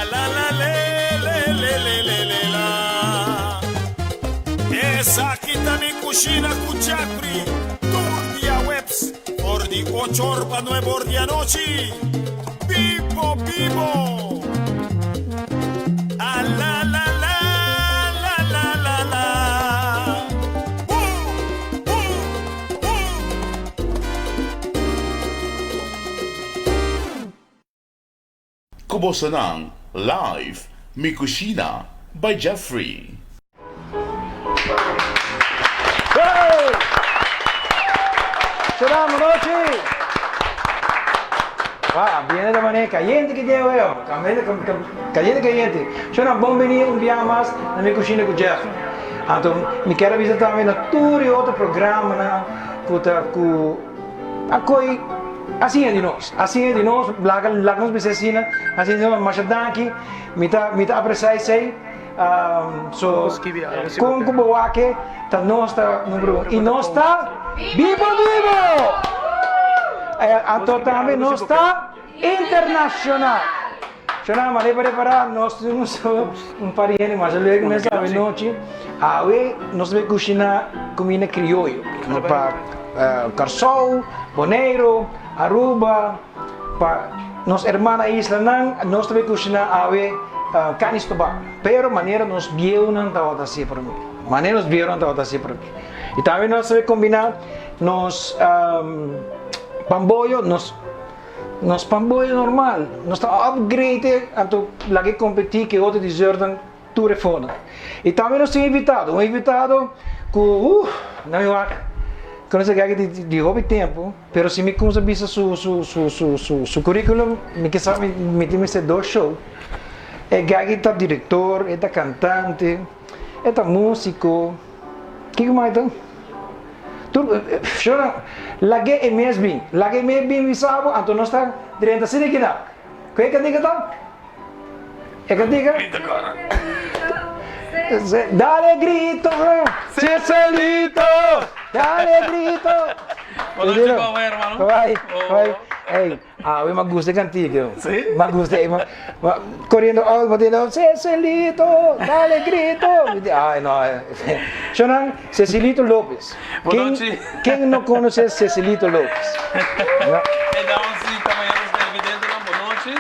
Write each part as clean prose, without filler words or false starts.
A la la le le le le le le la. Esaki ta mi kushina ku Jeffrey tur dia weps for di ocho or pa nuebe or di anochi. Bibo bibo. A la la la la la la la. Boom boom boom. Ku bosonan live Mi Kushina by Jeffrey. Salam anochi! Wow, ambiente ta manera cayente ki den weo. Ambiente cayente cayente. Shona bon bini un bia mas na Mi Kushina ku Jeffrey. Anto mi kier a bisa tambe na tur e otro programanan ku ta ku A koe a siña di nos, a siña di nos, laga laga nos bisa asina, a siña di nos, masha danki, mi ta mi ta aprecia esey, so kon ku bo wak ta nos ta number un, y nos ta bibo bibo! Anto tambe nos ta internacional. Shona, mane pa repara, nos tin un par di hende masha leuk mes awe nochi. Awe nos ta bay cushina cuminda crioyo pa Kòrsou, Boneiru, Aruba, pa nos hermana islanan nos ta bay cushina awe carni stobá. Pero manera nos bieunan tabata haci prome, manera nos bieunan tabata haci prome. Y tambe nos ta bay combina nos pamboyo, nos. Nos pan boyo normal, nos ta upgrade anto laga e competi cu e otro dessertnan tur e fonan. Y tambe nos tin invitado, un invitado cu uh na mi wak conoce esaki di di hopi tempo, pero si mi cuminsa bisa su su su su su su curriculum mi kisa mi mi tin mester dos show. E gaki ta director, e ta cantante, e ta musico. Kiko mai ta? Tur shona lag'é e mes bin, lag'é e mes bin bisa bo, anto nos ta drenta asina ki nan. Ku e kantika ta? E kantika? Dale grito, Cecelito, dale grito. Bai, bai. Ey, Awe m'a gusta e cantica yo. Sí? M'a gusta e, ma, ma coriendo out, ma teniendo, Cecilito, dale grito. Mi di, ay no. Shonan, Cecilito Lopez. Bon Ken, nochi. ken no conoce Cecilito Lopez? No. E damas y caballeros televidentenan, bon nochi.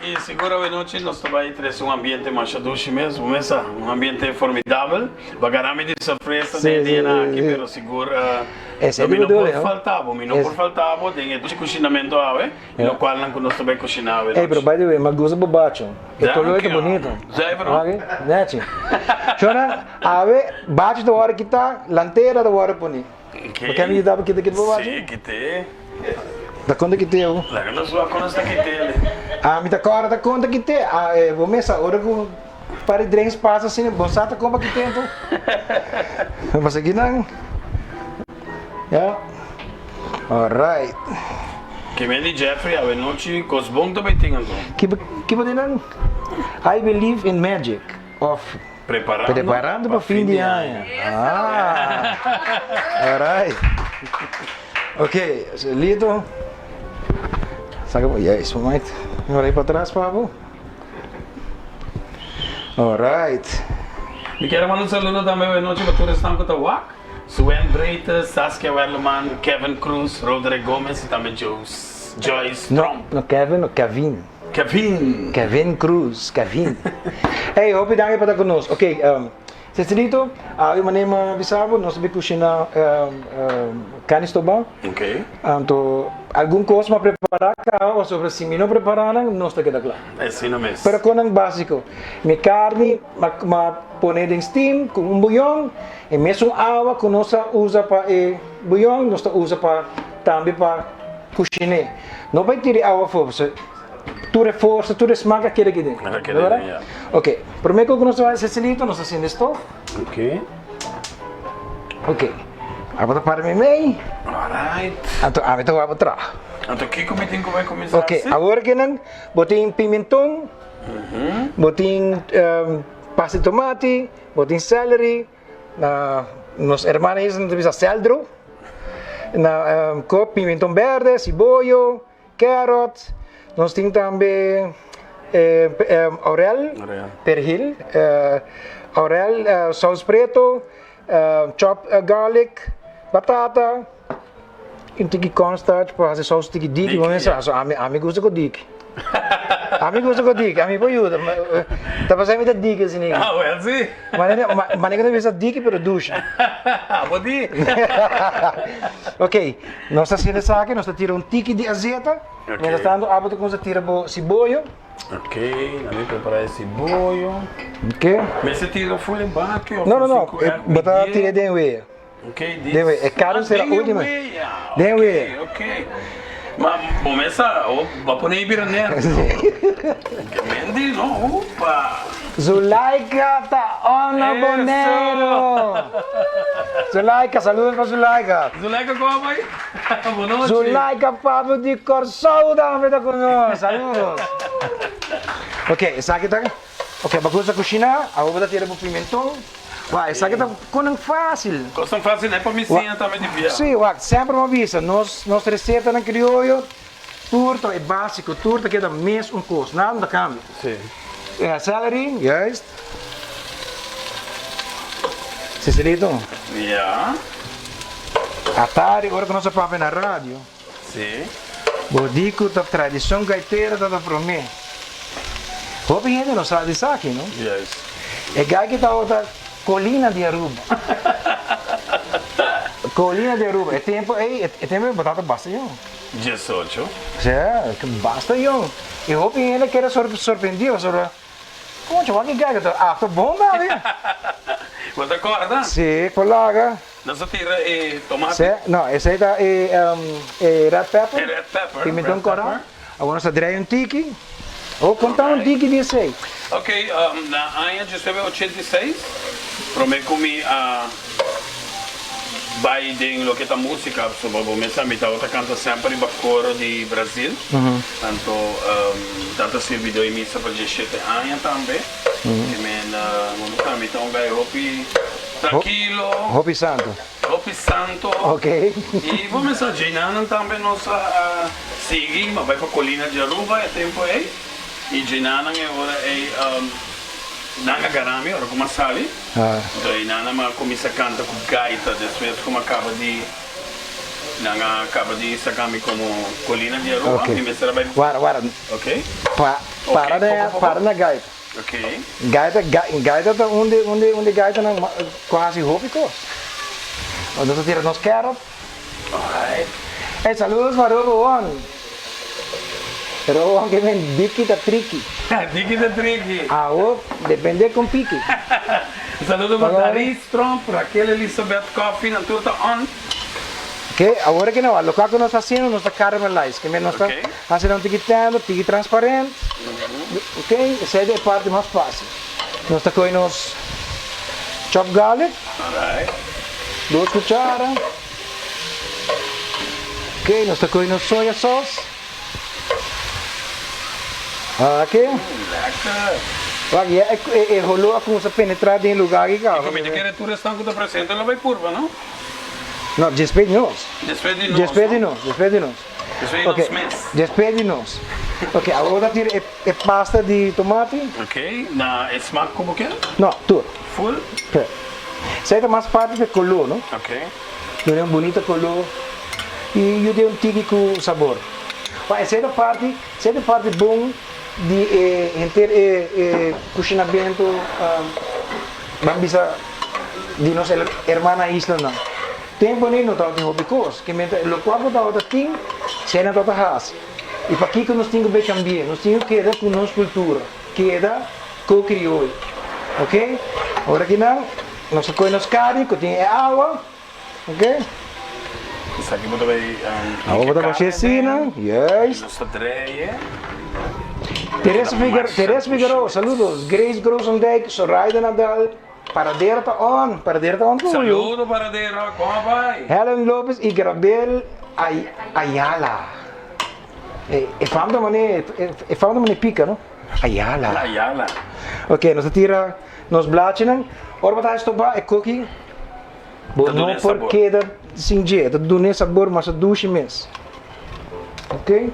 Y sigur awe nochi nos ta bay trece un ambiente masha dushi mes, bo mes sa, un ambiente formidabel. Bo a gana mi di sorpresa Sí, den e sí, dianan aki, sí. pero sigur Esei No, mi di no bedoel, por ho? falta bo, mi no por Es. falta bo den e dushi kushinamentu awe, Ja. lokualnan ku nos ta bai kushiná awe Ey, pero nochi. by the way, mi a gusta bo bacho. E color ta Danki, bonito. Zuiver, no? Oke, nechi. Shona, awe bacho ta wòrdu kitá, lantera ta wòrdu poní. Oké. Bo ke mi yuda bo kita kita bo bacho? Sí, kit'é. Ta konta kit'é bo? Laga nos wak kon nos ta kit'é. Ah, mi ta kòrda ta konta kit'é. Ah, eh, bo mesa ora ku par di drinks pasa asina, bo sa ta kon pa kit'é anto. Pasa kinan. Ya. Alright. Ke men di Jeffrey awe nochi kos bon ta bai tin anto. Kiba kiba di nan? I believe in magic of Preparando, Preparando pa fin di aña. Ah. Alright. Ok, Lito. Saka bo, yes, bo mait. Mi pa atras pa bo. Alright. Mi kier a manda un saludo tambe awe nochi pa tur esnan ku ta wak. Suen Breite, Saskia Werleman, Kevin Cruz, Roderick Gomez y tambe Joyce No, Tromp. no Kevin, no Kevin. Kevin! Kevin Cruz, Kevin. Hey, hopi danki pa ta ku nos. Ok, Cecilito, awe manera mi a bisa bo, nos ta bin kushina kani stobá. Ok. Anto, algun kos mi a prepará kaba, pasobra si mi no prepará nan, nos ta keda kla. Asina mes. Pero konan básiko, mi karni mi a pone den steam ku un buyon, e mesun awa ku nos a usa pa e buyon, nos ta usa pa tambe pa kushiné. No bai tira e awa afó, pasobra tur e forsa, tur e smak a keda aki den. A keda den, ya. Ok, promé ku nos ta bai Cecilito, nos ta sende stof. Ok. Ok, abo ta para meimei. Alright. Anto ami ta wak bo traha. Anto kiko mi tin ku bai kuminsá Ok, hasi? awor kinan bo tin pimenton, bo tin pasta di tomati, bo tin celery, na nos hermana nan ta bisa seldro, na ko pimenton berde, siboyo, carrot, nos tin tambe. Aurel, perhil, aurel, saus preto, chop garlic, batata, un tiki cornstarch pa hasi saus tiki diki, bo mester sa, ami ami gusta ku diki. Ami gusta ku diki, ami por yuda, ta pasá mi ta diki asina. Ah, well si. Manera manera ku ta bisa diki pero dushi. Abo di. Ok, nos ta hasiendo esaki, nos ta tira un tiki di azeta. Ok. Mientras tanto abo ta kuminsá tira bo siboyo. Ok, nan mi prepara e siboyo. Ok. Mester tira full e baki of No, no, no, si ku e bo ta tira den wea. Ok, dis. Den wea, e karni Ah, sera den ultimo. wea. Den wea. Ok, ok. Ma bo mester oh, bo a pone e bira nerdo. Ke mendi no, opa. Zulaika ta on na Eso. Boneiru. Zulaika, saludos pa Zulaika. Zulaika kon a bai? Bonochi. Zulaika Pablo di Kòrsou tambe ta ku nos. Saludos. Ok, esaki ta Ok, bo gusta kushiná, awor bo ta tira bo pimenton. Wak, esaki ta konan fásil. Kosnan fásil e pa mi siña tambe di bia. Sí, wak, semper bo a bisa, nos nos resetanan krioyo tur ta e básiko, tur ta keda mes un kos, nada no ta kambia. Sí. Celery, juist. Cecilito. Ja. Atari ora ku nos a papia na radio. Sí. Bo di ku ta tradishon gaitero ta ta promé. Hopi hende no sa di esaki, no? Juist. E gai ki tabata Colina di Aruba. Colina di Aruba. E tempo ei, e tempo ei bo tabata basta yong. Diesocho. Sí, basta yong. I hopi hende keda sorprendí pasobra. Concha, wak e gaga ta after bon tambe. Bo ta corda? Si, por laga. Nos a tira e tomate. Si, no, esey ta e e red pepper. E red pepper. Pimentón cora. Awor nos ta draai un tiki. Oh, conta un tiki di esey. Ok, na aña 1986, prome cu mi a bai den loke ta musica, pasobra bo mes sa mi tabata canta semper riba coro di Brazil. Anto tata sirbidó e misa pa diesshete aña tambe. E men bo no sa mi ta un gai hopi trankilo. Hopi santo. Hopi santo. Ok. I bo mes sa djenanan tambe nos a sigui, a bai pa Colina di Aruba e tempo ei. I djenanan e ora ei nan a gara mi ora ku mi a sali. Anto einan mi a kuminsá kanta ku gaita despues ku mi a kaba di. Nan a caba di saca mi como Colina di Aruba, mi mester a bay. Wara, wara. Ok. Pa, para na, para na gaita. Ok. Gaita, gaita ta un di, un di, un di gaitanan cu haci hopi cos. Nos ta tira nos carrot. Alright. Hey, saludos pa Robo Won. Robo Won ke men diki ta triki. Diki ta triki. Awo, depende con piki. Saludo pa Daris Tromp, Raquel Elizabeth Coffie, nan tur ta on. Ok, awor aki no, loke ku nos ta hasiendo nos ta caramelize, ke men nos ta hasi nan tiki tender, tiki transparent, ok, esei ta e parti mas fácil. Nos ta kohe nos chop garlic, dos kuchara, ok, nos ta kohe nos soya sauce. Aki. Lekker. Wak, ya e holó a kuminsá penetrá den e lugá aki kaba. I ku mi ta kere tur esnan ku ta presente lo bai purba, no? No, despues di nos. Despues di nos, Despues di nos, despues di nos. Despues di nos mes. Despues di nos. Ok, awor ta tira e pasta di tomati. Ok, na e smak ku bo kier? No, tur. Full? Tur. Esei ta mas parti pa e koló, no? Ok. Duna un bunita koló i yuda un tiki ku sabor. Wak, esei ta parti, esei ta parti bon di e henter e e kushinamentu ban bisa di nos hermana islanan. Tempu ni no tabatin hopi kos, ke menter lokual ku tabata tin, esei nan tabata hasi. I pakiko nos tin ku bai kambia? Nos tin ku keda ku nos kultura, keda ku krioyo. Ok, ora ki nan nos a kohe nos karni ku tin e awa. Ok. Esaki bo ta bay Awor bo ta bashi asina, juist. Nos ta dreye. Teresa Figueroa, Teresa Figueroa, saludos. Grace Grosendijk, Zoraida Nadal, Paradera ta on, Paradera ta on tuyo. Saludo Paradera, con a bay? Helen Lopez y Grabel Ayala. E fam ta mane, e fam ta mane pica, no? Ayala. Ayala. Ok, nos ta tira nos blachinan. Ora bo ta haci toba e koki. Bo no por keda sin dje, e ta duna e sabor masha dushi mes. Ok.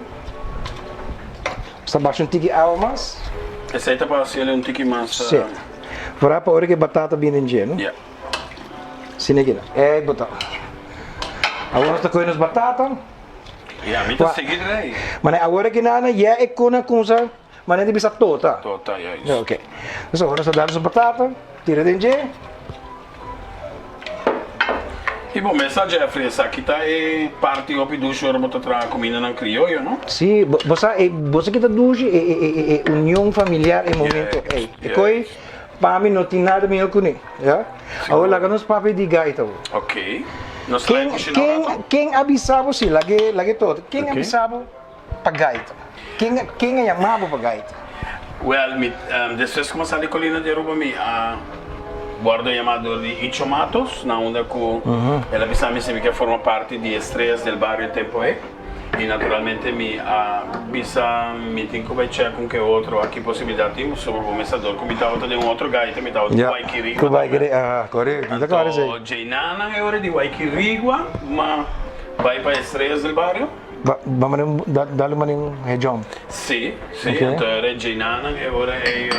Nos ta basha un tiki awa mas. Esei ta pa hasiel un tiki mas. Sí. Vooral pa ora ku e batata bini den dje, no? Ya. Asina aki nan. Ei bo ta. Awor nos ta kohe nos batata. Ya, mi ta sigui drei. Mane awor aki nan ya e kona a kumsa mane di bisa tota. Tota, juist. Oké. Dus awor nos ta dal nos batata, tira den dje. I bo mes sa Jeffrey, esaki ta e parti hopi dushi ora bo ta traha kumindanan krioyo, no? Sí, bo sa e bo sa ki ta dushi e e e e union familiar e momento ei. E koi pa mi no tin nada mihó kuné, ya. Awor laga nos papia di gaita bo. Ok. Nos trae Ken kushina ken un rato? ken a bisa bo si lag'e lag'e todo. Ken a Ok. bisa bo pa gaita? Ken ken a yama bo pa gaita? Well, mi despues ku mi a sali Colina di Aruba mi a wordo yama dor di Icho Matos na unda ku el a bisa mi si mi ke forma parti di Estrellas del Barrio e tempo ei. I naturalmente mi a bisa mi tin ku bai chek un ke otro aki posibilidat tin pasobra bo mester dor ku mi tabata den un otro gaita mi tabata ku Guayquirigua tambe. Anto djei-nanan e ora di Guayquirigua ma bai pa Estrellas del Barrio. Ba mane un dal mane un hejom. Si, si, anto e ora e djei-nanan e ora ei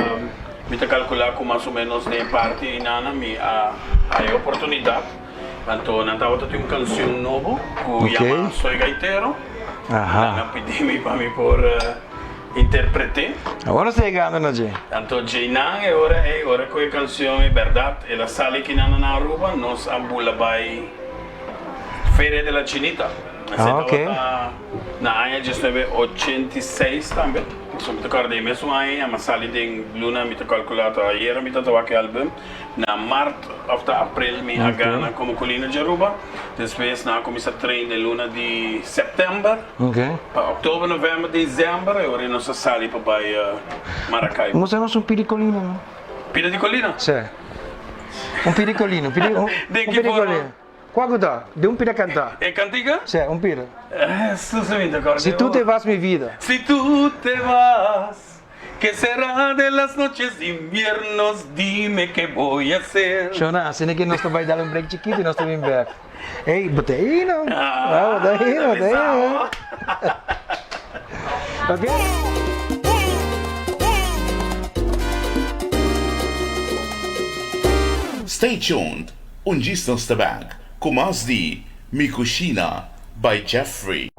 mi ta kalkulá ku mas o menos den e parti ei-nanan mi a haya oportunidat. Anto nan tabata tin un kanshon nobo ku yama Soy Gaitero. Nan a pidi mi pa mi por interpret'é. Awor nos ta yegando na dje. Anto djeinan e ora ei, ora ku e kanshon e bèrdat el a sali kinan na Aruba, nos a bula bai Feria de la Chinita. Esei tabata na aña diesnuebe ochenta i seis tambe. So mi ta kòrda e mesun aña ei a sali den luna, mi ta kalkulá ta ayera mi ta wak e album. Na mart of ta april mi a gana komo Colina di Aruba. Despues nan a kuminsá train den luna di sèptèmber pa òktober, novèmber, desèmber e ora nos a sali pa bai Maracaibo. Muestra nos un pidi Colina no. Pida di Colina? Sí. Un pidi Colina, un pidi un Den ki pidi forma? Colina. Kua ku ta? Den un pida kantá. E kantika? Sí, un pida. Eso sí mi ta kòrda. Si tu te vas mi vida. Si tu te vas. Que será de las noches de inviernos dime que voy a hacer. Shona, asina ke nos ta bai dal un break chikito y nos ta bin bek. Ey, bo ta ei no. Ah, bo ta ei, bo ta ei. Ok. Stay tuned, un djis nos ta bek ku mas di Mi Cushina by Jeffrey.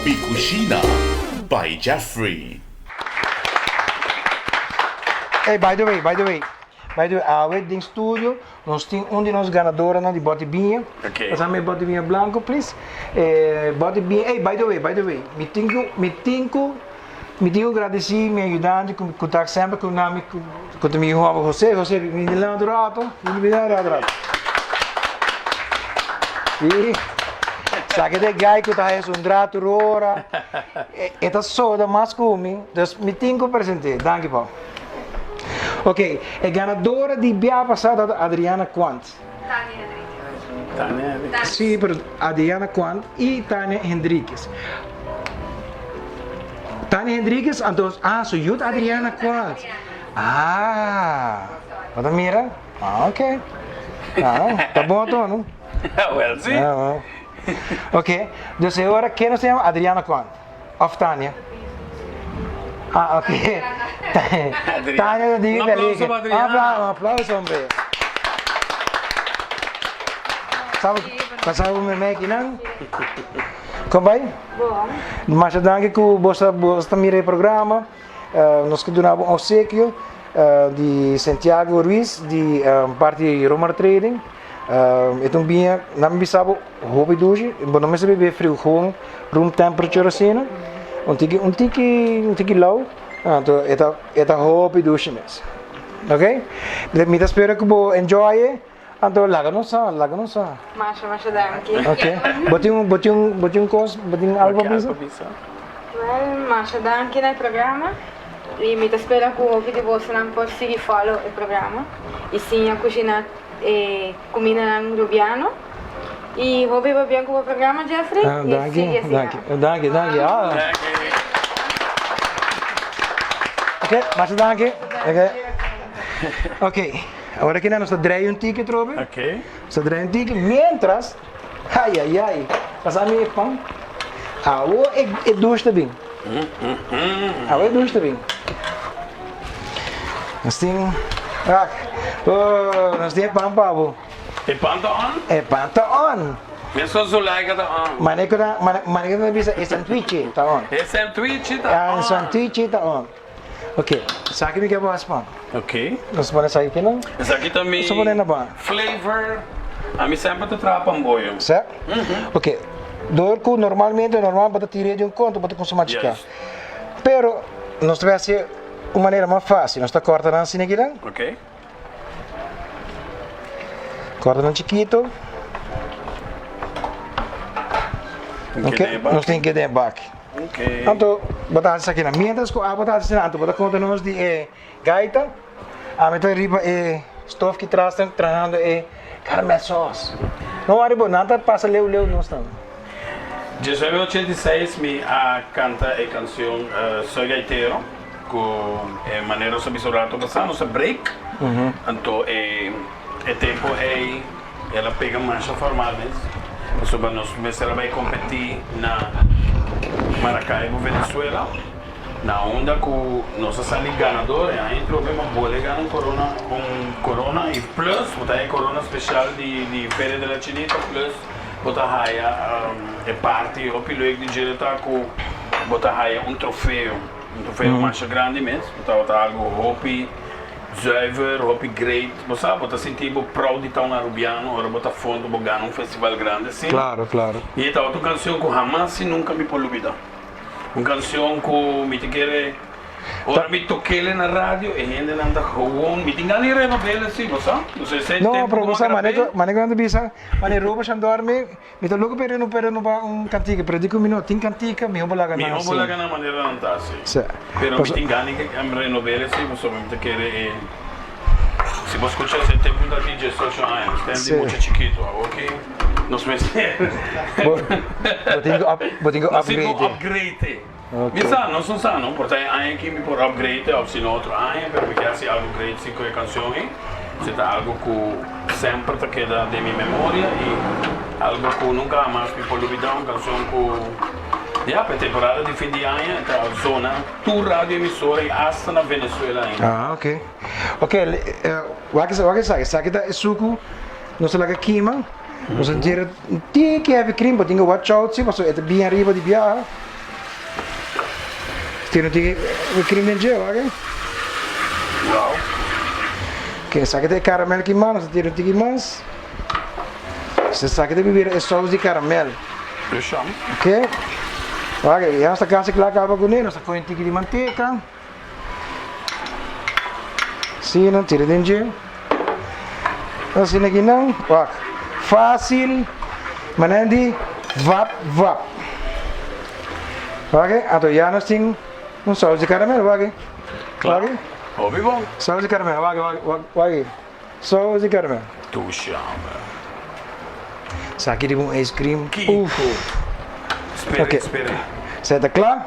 Mi Cushina by Jeffrey. Hey, by the way, by the way, by the way, awe den studio nos tin un di nos ganadoranan di bòt di biña. Okay. Pasami e bòt di biña blanco, please. E bòt di biña, hey, by the way, by the way, mi tin ku, mi tin ku, mi tin ku gradisí mi ayudante ku ku ta semper ku nami ku ku ta mi yu hòmber José. José, bini di lado rato, bini di lado rato. I sa ke ta e guy ku ta haya su un drato tur ora. E ta soda mas ku mi, dus mi tin ku present'é. Danki Paul. Ok, e ganadora di bia pasá tabata Adriana Quant. Tania Henriquez. Tania Henriquez. Sí, pero Adriana Quant i Tania Henriquez. Tania Henriquez, anto, ah, su yu ta Adriana Quant. Ah, bo ta mira? Ah, ok. Ah, ta bon to, no? Wel, si. Ah, ok, dus e ora ken nos ta yama? Adriana Kwan of Tania? Ah, ok. Tania ta digi Un aplauso pa Adriana. Un aplauso, hombre. Sabe, pasaba un meme aki nan? Kon bai? Bon. Masha danki ku bo ta bo ta mira e programa. Nos ke duna bo un obsekio di Santiago Ruiz di parti di Romar Trading. E ta un biña, nan mi bisa bo hopi dushi, bo no mester bebe friu, gewoon room temperature asina. Un tiki un tiki un tiki lou, anto e ta e ta hopi dushi mes. Ok, mi ta spera ku bo enjoy e. Anto laga nos sa, laga nos sa. Masha, masha danki. Ok. Bo tin un, bo tin un, bo tin un kos, bo tin algo pa bisa? Wel, masha danki na e programa y mi ta spera cu hopi di bosonan por sigui follow e programa y siña cushina e cumindanan Rubiano. Y hopi pabien cu bo programa, Jeffrey. Ah, y danki, sigui asina. danki, danki, danki. Ah. Ok, masha danki. Ok. Ok. Awor aki nos ta drei un tiki atrobe. Ok. Nos ta drei un tiki mientras, ai ai ai, pasa mi e pan. Awo e e douche ta bin. Awo e douche ta bin. Nos tin, wak, oh, nos tin e pan pa bo. E pan ta on? E pan ta on. Mesun Zulaika ta on. Mane ku ta, mane, mane ku ta bisa e sandwichi ta on. E sandwichi ta on. E sandwichi ta on. Ok, esaki mi ke bo hasi pan. Ok. Nos pone esaki aki nan. Esaki ta mi Nos pone na ban. flavor. Ami semper ta traha pamboyo. Sa? Ok, door ku normalmente normal bo ta tira di un konto bo ta konsumá chika. Juist. Pero nos ta bai hasi un manera mas fásil. Nos ta kòrta nan asina aki nan. Ok. Kòrta nan chikito. Ok, nos tin ke den e baki. Anto bo ta hasi esaki nan. Mientras ku abo ta hasi esaki nan, anto bo ta konta nos di e gaita. Ami ta riba e stof ki tras ta trahando e caramel sauce. No wari bo, nan ta pasa leu leu nos nan. Diesnuebe ochenta i seis mi a kanta e kansion Soy Gaitero ku e manera nos a bisa un rato pasá nos a break anto e e tempo ei el a pega masha formal mes pasobra nos mester a bai kompetí na Maracaibo Venezuela na unda ku nos a sali ganador e aña trobe ma bole gana un corona un corona i plus bo ta e corona special di di Feria de la Chinita plus Bo ta haya e parti hopi leuk di dje ta ku bo ta haya un trofeo, un trofeo masha grandi mes, bo tabata algu hopi zuiver, hopi great, bo sa, bo ta sinti bo proud di ta un Arubiano ora bo ta fondo bo gana un festival grandi asina. Claro, claro. I e tabata un cancion ku hamas i nunka mi por lubida, un cancion ku mi ta kere. Ora mi tok'el na radio e hendenan ta gewoon, mi tin gana di renob'el así, bo sa? No sé si e No, tempo pero ku bo mi sa, a mane grab'é. ku, mane ku nan ta bisa, mane roba shan dormi, mi ta loko pe reno pe renoba un kantika, pero di ku mi no tin kantika, mihó bo laga nan Mihó bo así. laga nan manera nan ta así. Sí. Pero mi Paso. tin gana di renob'el así, pasobra mi ta kere e, si bo skucha esei tempu mi ta tin diesocho aña, nos tempu di Sí. mucha chikito, awor ki nos mester. Bo, bo tin ku up, bo tin ku Nos tin ku upgrade. upgrade. Mi sa, nos no sa no, por ta e aña aki mi por upgrade of si no otro aña, pero mi ke hasi algo great si ku e cancion ei. Si ta algo ku semper ta keda den mi memoria y algo ku nunca hamas mi por lubida, un cancion ku ya pa e temporada di fin di aña e ta zona tur radio emisora y hasta na Venezuela ainda. Ah, ok. Ok, wak wak esaki, esaki ta e suku nos ta laga kima, nos ta tira un tiki heavy cream, bo tin ku watch out si pasobra e ta bien ariba di biaha. Tin un tiki cream den dje, wak. Wow. Ok, esaki ta e caramel kima, nos ta tira un tiki mas. Esaki ta bibira e saus di caramel. Preshon. Ok. Wak, ya nos ta kasi kla kaba kuné, nos ta kohe un tiki di manteka. Asina, tira den dje. Asina aki nan, wak. Fácil, manera di vap vap. Wak, anto ya nos tin un saus di caramel, wak. Kla. Wak. Hopi bon. Saus di caramel, wak, wak, wak, wak. Saus di caramel. Tusha, hombre. Esaki riba un ice cream. Kiko. Uf. Spera, Ok. spera. Esei ta kla.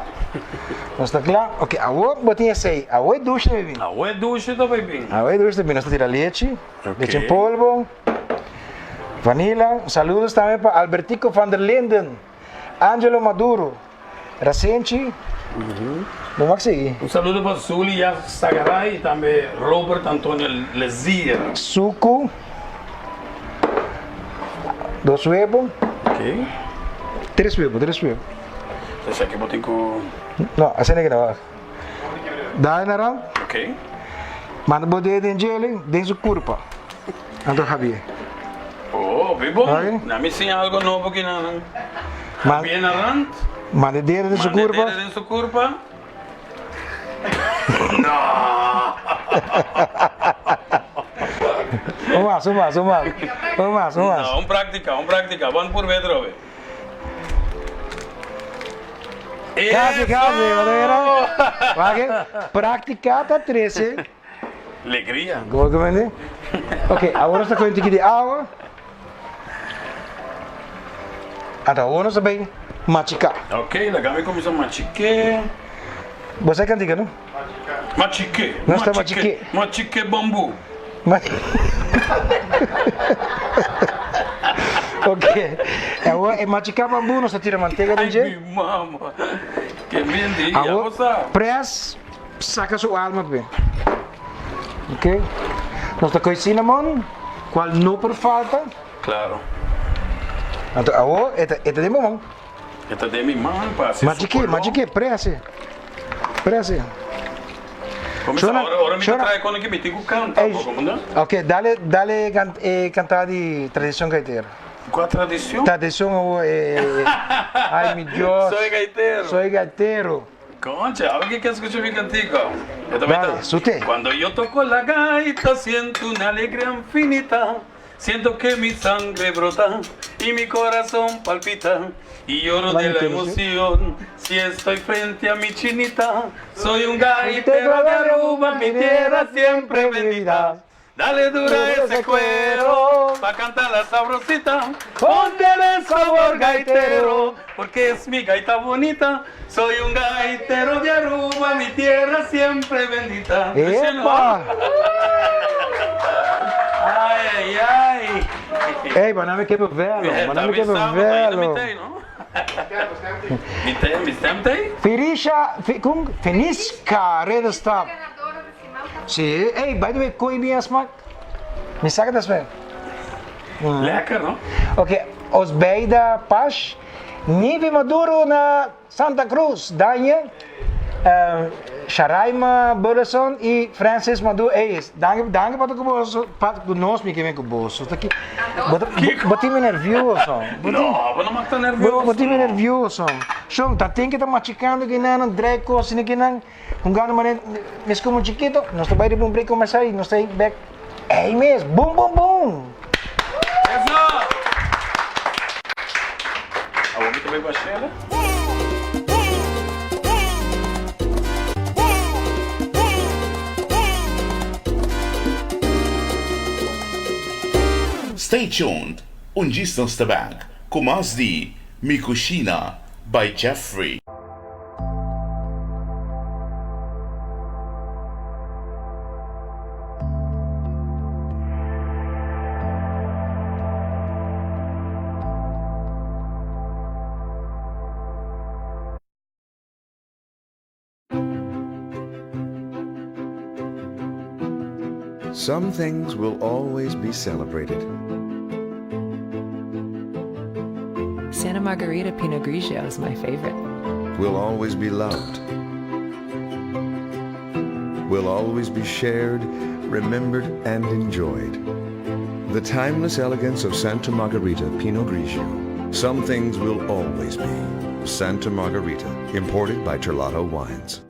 Nos ta kla? Ok, awor bo tin esei. Awor e dushi ta bin. Awor e dushi ta bin. Awor e dushi ta bin. Nos ta tira lechi, lechi en polvo, vanilla. Saludos tambe pa Albertico van der Linden, Angelo Maduro, Rasenchi. Bo mag sigui. Un saludo pa Zulia Sagaray y tambe Robert Antonio Lezier. Suku, dos webo. Ok. Tres webo, tres webo. Esaki bo tin ku. No, asina ke no. Dale na rand. Ok. Manda bo dedo den djele, den su kurpa. Anto Javier. Oh, bi bon. Ok. Na mi siña algo nobo ki nan. Man- Javier na rand. Manda e dedo den su Manda e kurpa. dedo den su kurpa. No! Un mas, un mas, un mas. Un mas, un mas. No, un práktika, un práktika. Bon purbe atrobe. Casi, casi, mira. Wak, practica ta trece. Alegria. Como que mende? Ok, awor nos ta coge un tiki di awa. Anto awor nos ta bay machica. Ok, laga mi cuminsa machique. Bo sa e cantica, no? Machique, Nos ta machique. Machique bambu. Ok, awor e machica bambu nos ta tira mantega den dje. Ay mi mama, ke mindi, ya bo sa. Awor press saca su alma pe. Ok, nos ta coge cinnamon, cual no por falta. Claro. Anto awor e ta den bo man. E ta den mi man pa hasi su Machique, koló. machique, press. Presi. Comienza ora, ora mi ta trae con ki mi tin cu canta un poco, munda? Ok, dale, dale can, e canta di tradicion gaitero. Cua tradicion? Tradicion awo e, ay mi Dios. Soy gaitero. Soy gaitero. Concha, awe ki ke scucha mi cantica. E ta Dale, sute. Cuando yo toco la gaita siento una alegria infinita. Siento que mi sangre brota y mi corazón palpita y lloro de la emoción si estoy frente a mi chinita. Soy un gaitero de Aruba, mi tierra siempre bendita. Dale duro a ese cuero pa' cantar la sabrosita. Póntele sabor gaitero, porque es mi gaita bonita. Soy un gaitero de Aruba, mi tierra siempre bendita. ¡Epa! Ay, ay, ay. Ey, maar nou ik heb velo. Maar nou ik heb velo. Firisha, kung, Feniska, Redestap. Sí, ey, by the way, kooi mi smaak? Mi saca dat smaak. Lekker, no? Oké, Osbeida Pash, Nivi Maduro na Santa Cruz, Danje, Sharaima Burleson y Francis Maduro. Ey, danki, danki pa ku boso, pa ku nos mi ke men ku boso. Ta ki, bo ta, bo tin mi nervioso. Bo tin, No, bo no mag ta nervioso. Bo tin mi nervioso. Shon, ta tin ke ta machikando kinan, drei kos ni kinan, hungando mane mes komo chikito. Nos ta bai riba un break comercial y nos ta back. Ey mes, boom boom boom. Eso! Awor mi ta bai bashera. Stay tuned, un djis nos ta back ku mas di Mi Cushina by Jeffrey. Some things will always be celebrated. Santa Margherita Pinot Grigio is my favorite. Will always be loved. Will always be shared, remembered, and enjoyed. The timeless elegance of Santa Margherita Pinot Grigio. Some things will always be. Santa Margherita, imported by Terlato Wines.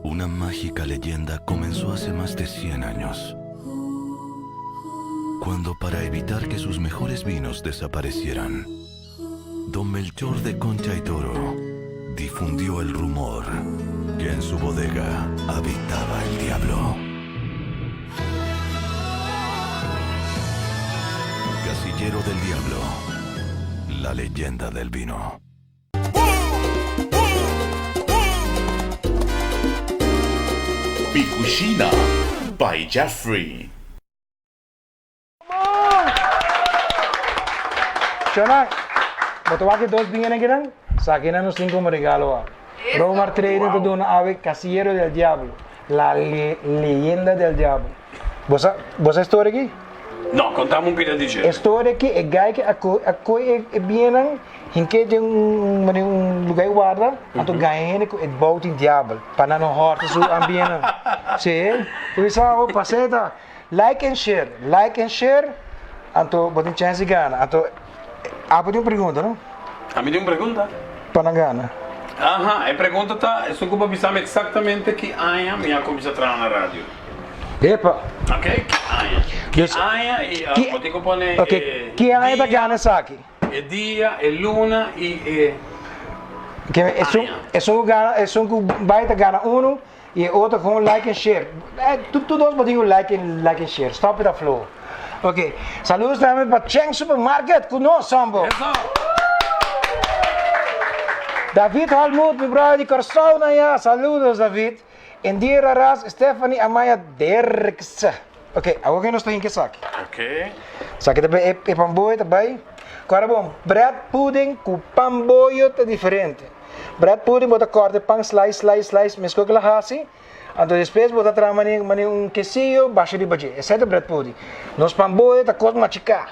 Una mágica leyenda comenzó hace más de 100 años, cuando para evitar que sus mejores vinos desaparecieran, don Melchor de Concha y Toro difundió el rumor que en su bodega habitaba el diablo. Casillero del Diablo. La leyenda del vino. Mi Cushina by Jeffrey. Shona, bo ta wak e dos biñanan kinan? Sakinan nos tin como regalo awe. Romar Trading ta duna awe Casillero del Diablo, la leyenda del diablo. Bo sa, bo sa e storia aki? No, contame un pida di dje. E storia aki, e guy ki a coy, a coy e biñanan, hink'é den un, manera un lugar di warda, anto gaña hende cu e bou tin diabel, pa nan no horta su ambiennan. Sí, bo bisa bo pas'é ta. Like and share, like and share, anto bo tin chance di gana. Anto abo tin un pregunta, no? Ami tin un pregunta. Pa nan gana. Aha, e pregunta ta, esun ku bo bisa mi eksaktamente ki aña mi a kuminsá traha na radio. Epa! Ok, ki aña? Ki aña i bo tin ku pone e Ok, ki aña ta gana esaki? E dia, e luna i e aña. Esun ku gana, esun ku bai ta gana unu. Y e otro gewoon like en share. Eh, tur tur dos bo tin un like en like en share. Stop it a flow. Ok. Saludos tambe pa Cheng Supermarket cu nos, Sambo. Eso! David Holmoed, mi brother di Corsou na ya. Saludos, David. Indira Ras, Stephanie Amaya Derkse. Ok, awor ke nos ta hinka esaki. Ok. Esaki ta e e pamboyo ta bai. Kora bon, bread pudding ku pamboyo ta diferente. Bread pudding bo ta kòrta e pan slice, slice, slice meskos ku el a hasi. Anto despues bo ta traha manera manera un kesillo basha riba dje. Esei ta bread pudding. Nos pamboyo ta kos machiká.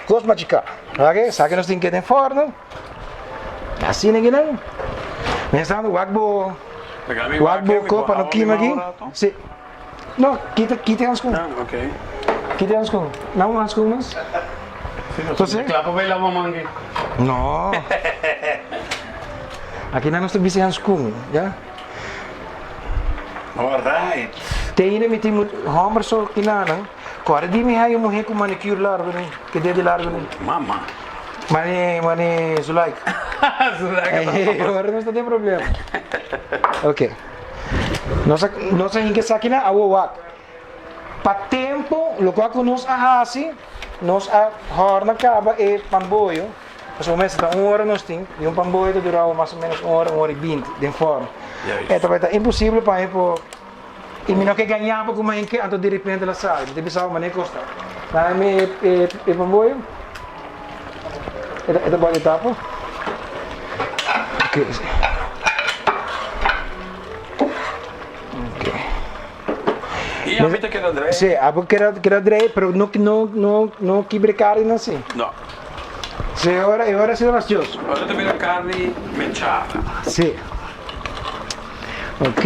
Kos machiká. Ok, esaki nos tin ke den fòrno. Asina kinan. Mientras tanto wak bo wak bo kos pa no kima aki. Si. No, kita kita e hanskun. Ah, ok. Kita e hanskun. Lava un hanskun mas. Entonces, Kla pa bai lava man aki? No. Aki nan nos ta bisa e hanskun, ya. Alright. Te ainda mi tin homber so kinanan. Kore di mi hay un muher ku manicure largo ni, ke dede largo ni. Mama. Mane, mane Zulaika. Zulaika. Ora nos ta den problema. Ok. Nos a nos a hinka esakinan awo wak. Pa tempo lokual ku nos a hasi, nos a hòrna kaba e pamboyo, pasobra mester ta un ora nos tin, i un pamboyo ta dura mas o ménos un ora, un ora i binti den fòrno. E tabata imposible pa mi por, i mi no ke gaña bo ku mi a hinka anto direpente el a sali. Mi ta bisa bo manera kosta. Dame mi e e pamboyo. E ta bòlta e tapa. Ok. Ok. I ami ta keda drei. Sí, abo keda keda drei, pero no no no no kibra carni nan sí. No. Sí, e ora e ora a sido fastioso. Ora ta bira carni mechada. Sí. Ok.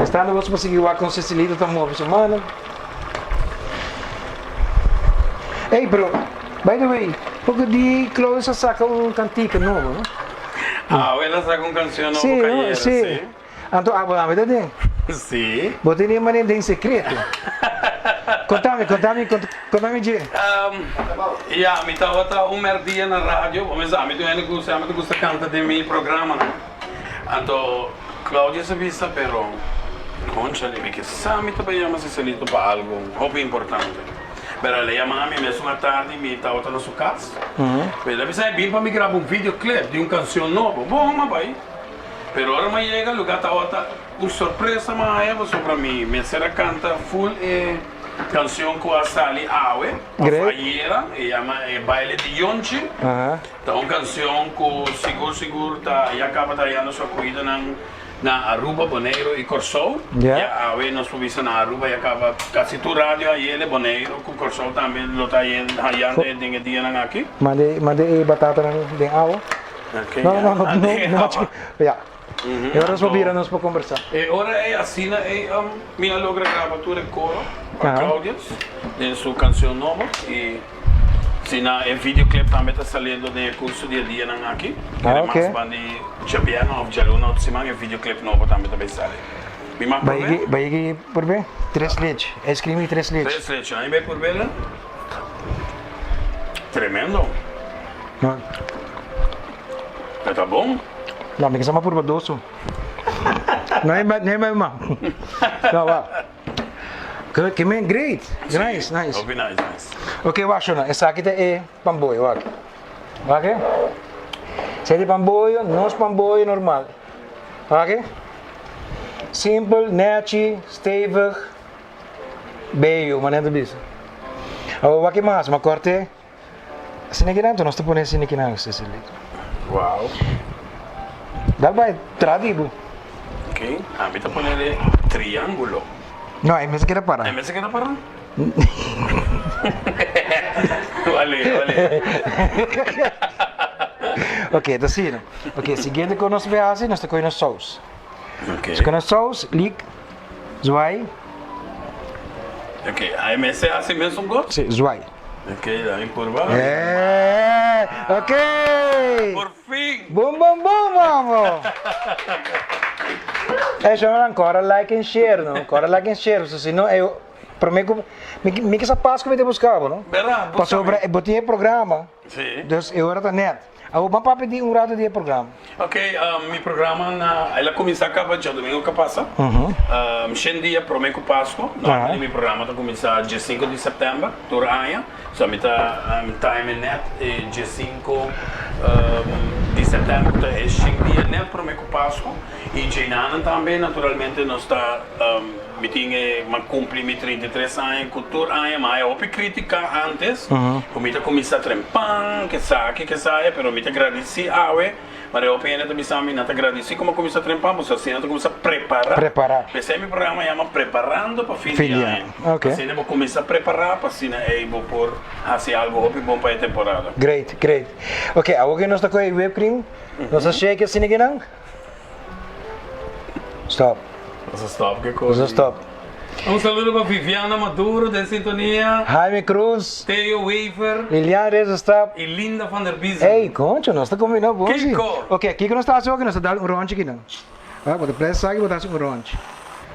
Estando boso pa sigui wak con Cecilito ta move su mano. Ey, pero, by the way, poko di Claudius a saca un cantica nobo, no? Ah, el a saca un cancion nobo Sí, no? cayera, Sí. sí. Anto abo tambe ta den? Sí. Bo tene manera den secreto. Contami, contami, contami dje. Um, ya, mi tabata un merdia na radio, bo mesa, mi tin hende cu semper ta gusta canta den mi programanan. Anto Claudius a bisa, pero, conchale, mi ke sa mi ta bay yama Cecilito pa algo hopi importante. Pero el a yama mi mesun atardi, mi tabata na su cas. El a bisa, bin pa mi graba un videoclip di un cancion nobo. Bon, m'a bay. Pero ora m'a yega lugar tabata un sorpresa m'a haya pasobra mi mester a canta full e cancion cu a sali awe of ayera, e yama e baile di Yonchi. Ta un cancion cu sigur sigur ta ya caba ta hayando su acohidanan na Aruba, Boneiro y Corsou. Ya awe nos por bisa na Aruba ya caba casi tur radio hayele, Boneiro cu Corsou tambe lo ta hayando den e dianan aki. Manda e batatanan den awa. No, no, no, no, no, ya. E ora nos por bira nos por conversa. E ora ei asina ei mi a logra graba tur e coro pa Claudius den su cancion nobo y si na e videoclip tambe ta saliendo den e curso di e dianan aki. Kere mas ban di djabièrnè of djaluna otro siman e videoclip nobo tambe ta bay sali. Mi mag prob'é? Bay yegi prob'é? Tres leche. Ice cream y tres leche. Tres leche. Ami bay prob'é. Tremendo. No. E ta bon? No, mi ke sa ma purba doso. No e no e ma. No, wa. Ke men great. Nice, nice. Hopi nice mes. Ok, wak shona, esaki ta e pamboyo, wak. Wak e. Esaki ta e pamboyo, nos pamboyo normal. Wak e. Simpel, nechi, stevig, beyo, manera ta bisa. Awor wak e mas, mi a kort'e asina kinan, enton nos ta pone asina kinan, Cecilito. Wow. Dal bai tra di bo. Ok, ami ta pone de triangulo. No, e mester keda para. E mester keda para? Wale, wale. Ok, ta asina. Ok, siguiente ku nos bai hasi, nos ta kohe nos saus. Ok. Nos kohe nos saus, lik, zwaai. Ok, ai mester hasi mesun kos? Si, zwaai. Ok, dami purba. Eh, ok! Por fin! Boom, boom, boom, mamo! Eh, shownan, kora like en share, no? Kora like en share, so si no, eh, prome ku, mi, mi kisa Pasku mi ta buska bo, no? Berdad, buska mi. Pasobra bo tin e programa, Si. dus e ora ta net. Awor ban papia di un rato di e programa. Ok, mi programa na, el a kuminsá kaba djadumingu ku a pasa, shen dia promé ku Pasku. Normalmente mi programa ta kuminsá diesinku di sèptèmber tur aña. So mi ta time e nèt e diesinku di sèptèmber ku ta e shen dia nèt promé ku Pasku. I djenanan tambe naturalmente nos ta. Mi tin e m'a cumpli mi 33 aña cu tur aña m'a haya hopi critica antes cu mi ta cuminsa trempan, kesaki, kesaya, pero mi ta gradici awe, mara e hopi hende ta bisa mi nan ta gradici cu m'a cuminsa trempan pasobra asina ta cuminsa prepara. Prepara. P'esei mi programa yama Preparando pa fin di aña. Asina bo cuminsa prepara pa asina ey bo por haci algo hopi bon pa e temporada. Great, great. Ok, awor cu nos ta coge whipped cream, nos ta shake asina kinan. Stop. Nos a stop ke kos. Nos a stop. Un saludo pa Viviana Maduro den sintonia. Jaime Cruz. Theo Wever. Lilian Reza stop. Y Linda van der Biezen. Ey, concho, nos ta combina bon si. Kiko? Ok, kiko nos ta haci oki? Nos ta dal un ronchi kinan. Ah, bo ta presa aki, bo ta haci un ronchi.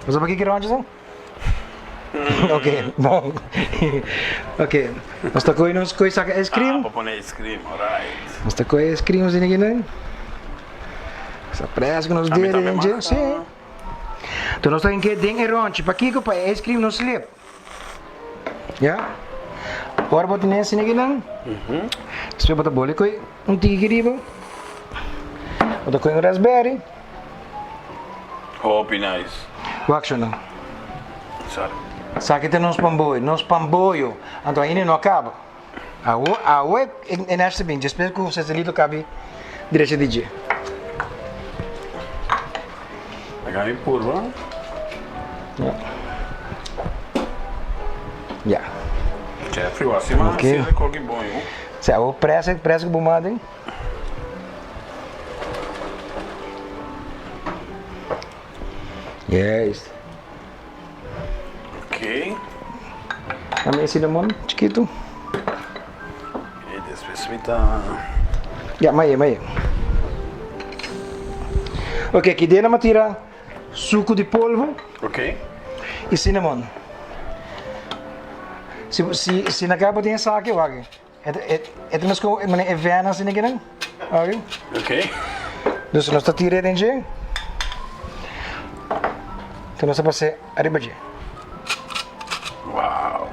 Bo sa pa kiko ronchi ta? Ok, bon. Ok, nos ta koe nos koe saka ice cream. Ah, pa pone ice cream, alright. Nos ta koe ice cream asina kinan. Sa presko nos dede den dje, si. Enton nos ta hinke den e ronchi. Pakiko? Pa e ice cream no slip. Ya. Ora bo tene asina kinan, despues bo ta boli koe un tiki riba. Bo ta koe un raspberry. Hopi nice. Wak sho nan. Sorry. Esaki ta nos pamboyo, nos pamboyo. Anto ainda no a kaba. Awo, awo e Nash ta bin, despues ku Cecilito kabi derecha di dje. Laga mi purba. Ya. Ya. Jeffrey, wak si mas Ok. okay. koki bon, yo. Si, awo presa, presa ku bo manda. Juist. Ok. Dame e cinnamon chikitu. E despues mi ta. Ja, maye, maye. Ok, aki den nan tira suku di polvo. Ok. I cinnamon. Si, si, si na kaba tin esaki, wak. E ta mes ku manera e vena asina kinan. Oke. Oke. Dus nos ta tira den dje. Enton nos ta pas'é ariba dje. Wow.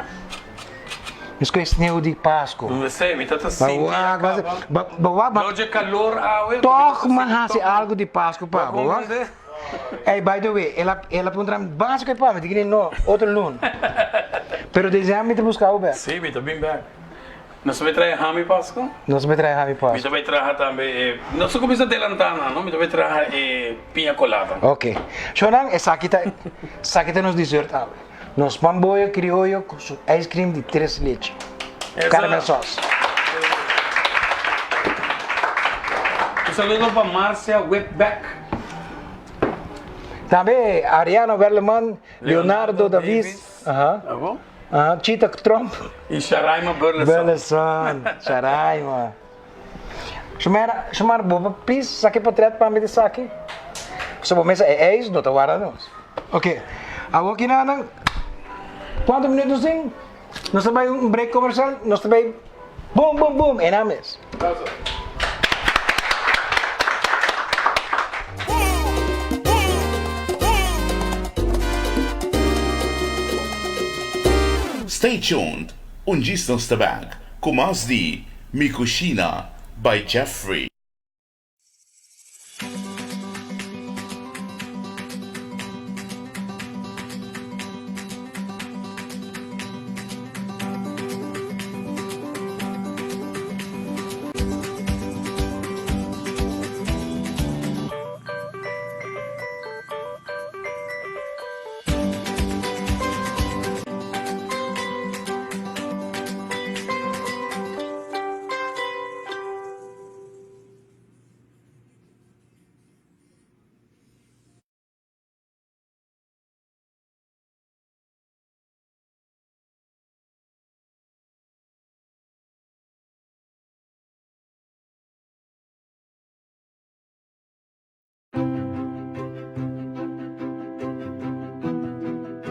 Mes ku e sneu di Pasku. Esei mi ta ta sinti a kaba. Ba wak No dje kalor awe. Tòg mi a hasi algu di Pasku pa bo wak. Ey by the way el a el a puntra mi basa ku e pa mi di no otro luna. Pero desde mi ta buska bo bek. Si mi ta bin bek. Nos ta bai traha hami Pasco? Nos ta bai traha hami Pasco. Mi ta bai traha tambe e, nos ta cuminsa delanta nan, no? Mi ta bai traha e piña colada. Ok. Shonan, esaki ta, esaki ta nos dessert awe. Nos pan boyo crioyo cu su ice cream di tres leche. Esa. Caramel sauce. Un saludo pa Marcia Whitbeck. Tambe Ariana Werleman, Leonardo Davis. Aha. Abo? Ah, Chita Trump. Y Sharaima Burleson. Burleson, Sharaima. Shumara, Shumara, bo por please saki potret pa mi di saki? So bo mesa e ijs no ta warda nos. Ok, awor ki nan, cuanto minuut nos tin? Nos ta bay un break comercial, nos ta bay boom, boom, boom, e nan mes. Stay tuned, un djis nos ta bek ku mas di Mi Cushina by Jeffrey.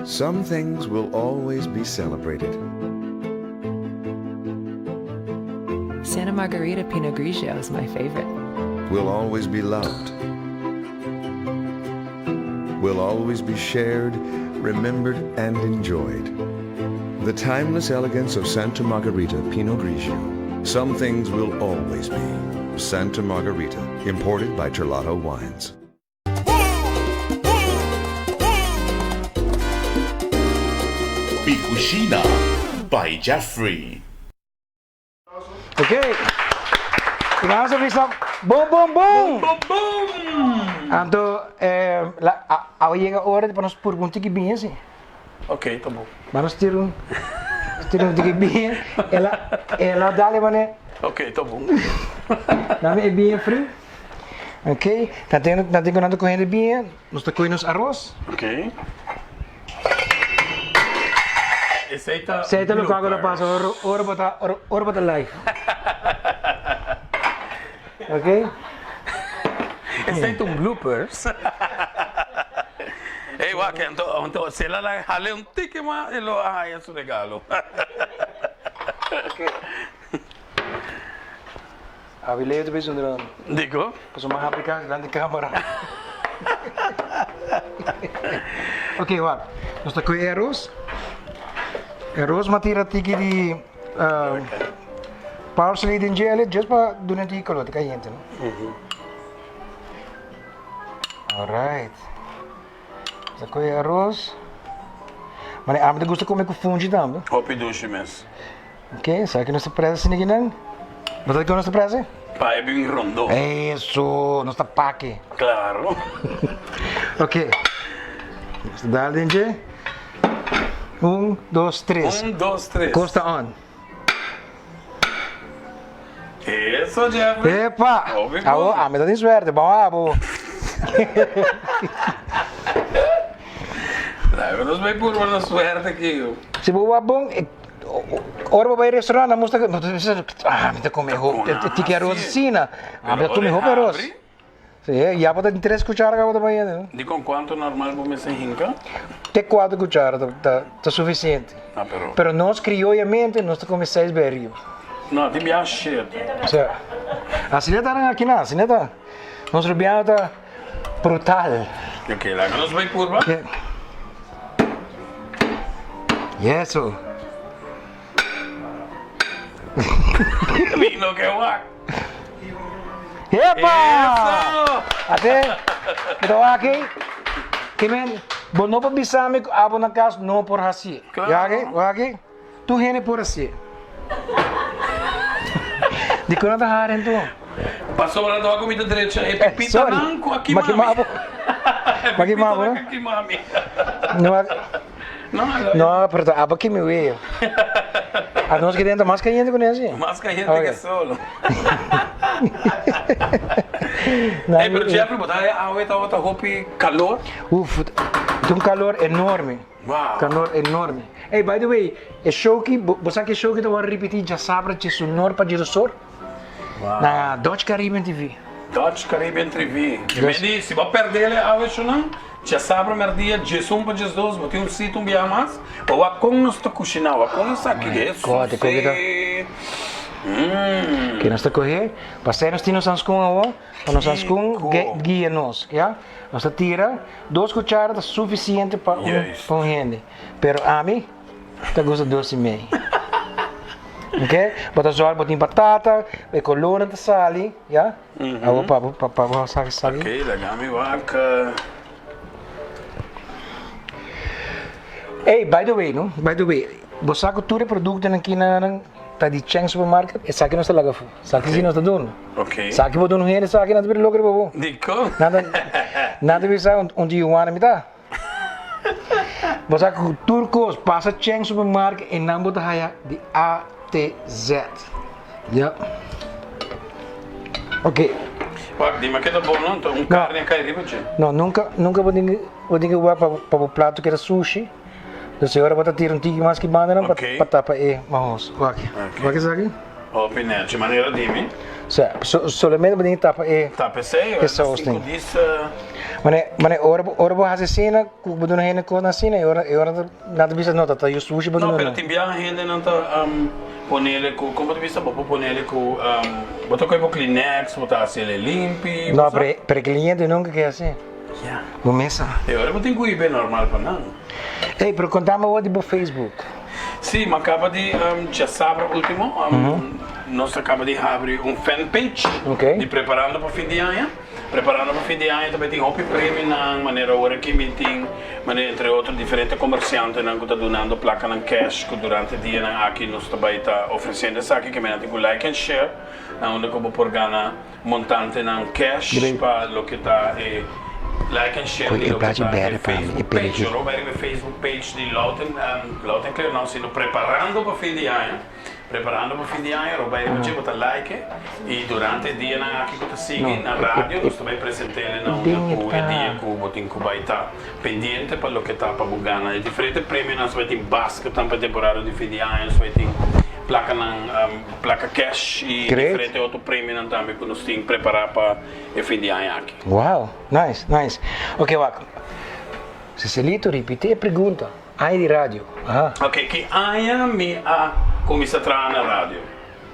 Some things will always be celebrated. Santa Margherita Pinot Grigio is my favorite. Will always be loved. Will always be shared, remembered, and enjoyed. The timeless elegance of Santa Margherita Pinot Grigio. Some things will always be. Santa Margherita, imported by Terlato Wines. Mi Cushina by Jeffrey. Ok. Y vamos a bisa boom boom boom. Boom boom. Anto eh, la, a, a llega hora pa nos purba un tiki biña si. Ok, ta bon. Vamos tira un tira un tiki biña. Ela ela dale mane. Ok, ta bon. Dame e biña frio. Ok, nan tin nan tin ku nan ta kohe biña, nos ta kohe nos aros. Ok. Esei ta Esei ta loke ku ta pasa ora ora bo ta ora bo ta live. Ok. Esei ta un bloopers. Ey wak anto anto si el a laga hale un tiki mas e lo a haya su regalo. Ok. Abi Leo ta bisa un Diko? Pasobra mi a hapi kasi dilanti camera. Ok, wak. Nos ta koe e aros. E aros mi a tira tiki di parsley den djele just pa duna un tiki color, ta cayente no. Alright. Nos ta koe e aros. Mane ami ta gusta come ku funchi tambe. Hopi dushi mes. Ok, sa ki nos ta presa sini kinan? Bo sa ki nos ta presa? Pa e bin rondó. Eso, nos ta pake. Claro. Ok. Nos ta dal den dje. Un, dos, tres. Un, dos, tres. Kos ta on. Eso, Jeffrey. Epa! Hopi bon. Awo, ami ta tin suerte, bon abo. Laga nos bai purba nos suerte aki. Si bo wak bon, Ora bo bai restaurant nan musta no ta bisa ah mi ta come hopi tiki aros asina ah mi ta come hopi aros si ya bo ta tin tres cuchara caba ta bai yendo. Dikon cuanto normal bo mester hinca? Te cuatro cuchara ta suficiente pero nos crioyamente nos ta come seis bai ariba. No tin bia shete. Osea asina ta nan aki nan asina ta nos rubiano ta. Brutal. Ok, laga nos bai purba. Yeso. Mi no ke wak. Epa! Ate, mi ta wak ei. Ke men, bo no por bisa mi ku abo na kas no por hasié. Klaro. Wak ei, wak ei. Tur hende por hasié. Dikon nan ta hari anto? Pasobra nan ta wak ku mi ta drecha e pipitanan ku a kima mi. Ma kima bo? E pipitanan ku a kima mi. No, pero ta abo kimi wea. Anos ki den ta mas kayente ku nesi. Mas kayente ke solo. Ey, pero Jeffrey, bo ta haya awe tabata hopi kalor? Uf, ta un kalor enorme. Wow. Calor enorme. Ey, by the way, e show ki, bo, bo sa ki e show ki ta wòrdu ripití djasabra djesunor pa djedosor? Wow. Na Dutch Caribbean TV. Dutch Caribbean TV. Ke men di, si bo pèrdè el awe shownan, djasabra mèrdia djesun pa djesdos, bo tin un sita un biaha mas, bo wak kon nos ta kushiná, wak kon nos ta aki. My God, e koke ta. Mmm. Ke nos ta kohe, pasei nos tin nos hanskun awor. Pa nos haskun guia nos, ya. Nos ta tira dos cuchara ta suficiente pa un pa un hende. Pero ami. Ta gusta dos i mei. Ok? Bo ta zòrg bo tin patata, e kolornan ta sali, ya? Awor pa bo pa bo sa sali. Ok, laga mi wak. Ey, by the way no, by the way, bo sa ku tur e produktonan aki nan ta di Cheng Supermarket? Esaki nos ta laga afó. Esaki si nos ta duna. Ok. Esaki bo duna un hende esaki nan ta bira loko riba bo. Dikon? Nan ta nan ta bisa un di yuana mi ta. Bo sa ku tur kos pasa Cheng Supermarket e nan bo ta haya di A te Z. Ya. Ok. Wak, dima keda bon no, un karni a kai riba dje. No, nunka, nunka bo tin bo tin ke wak pa pa bo plato keda sushi. Dus e ora bo ta tira un tiki mas ki banda nan pa pa tapa e mahos. Wak, wak esaki. Hopi nechi manera di mi. Sa, so, solamente bo tin ke tapa e. Tapa esei, e saus tin. Mane, mane ora bo, ora bo hasi asina, ku bo duna hende kos asina, e ora, e ora nan ta bisa no, ta ta yu sushi bo duna No, pero tin biaha hendenan ta ponele ku, komo ta bisa, bo por ponele ku, bo ta kohe bo kleenex, bo ta hasi el e limpi. No, pero, pero e kliente nunka ke hasi. Ya. Bo mesa. E ora bo tin ku ibe normal pa nan. Ey, pero konta mi awor di bo Facebook. Sí, mi a kaba di djasabra ultimo, nos a kaba di habri un fanpage di Preparando pa Fin di Aña. Preparando pa fin di aña tambe tin hopi premionan, manera ora aki mi tin, manera entre otro diferente comerciantenan cu ta dunando placanan cash cu durante dianan aki nos ta bay ta ofreciendo esaki ke mena tin cu like and share na unda cu bo por gana montantenan cash pa loke ta e like and share di loke ta e Facebook page. Ora bo bay riba e Facebook page di Lout and Clear no sino Preparando pa fin di aña. Preparando pa fin di aña, Robey riba dje bo ta like y durante e dianan aki cu ta sigui na radio nos ta bay presentele na unda cu e dia cu bo tin cu bay ta pendiente pa loke ta pa bo gana e diferente premionan. Nos ta bay tin basketnan pa e temporada di fin di aña, nos ta bay tin placanan placa cash y diferente otro premionan tambe cu nos tin prepara pa e fin di aña aki. Wow, nice, nice. Ok wak, Cecelito ripiti e pregunta. Aña di radio, aha. Ok, ki aña mi a kuminsá traha na radio?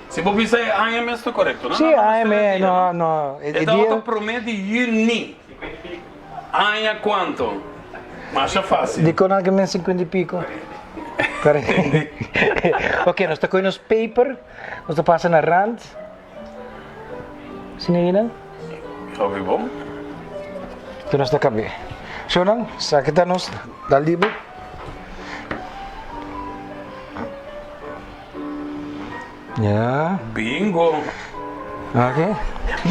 Si bo bisa e aña mes ta korekto, no? Sí, aña mes, no, no. E tabata promé di yüni. Aña kuantu? Masha fásil. Dikon nan ke men sinkuenta i piko? Ok, nos ta kohe nos paper, nos ta pasa na rand. Asina ei nan. Hopi bon. Te nos ta kab'é. Shownan, esaki ta nos dal di bo. Ya. Bingo. Ok.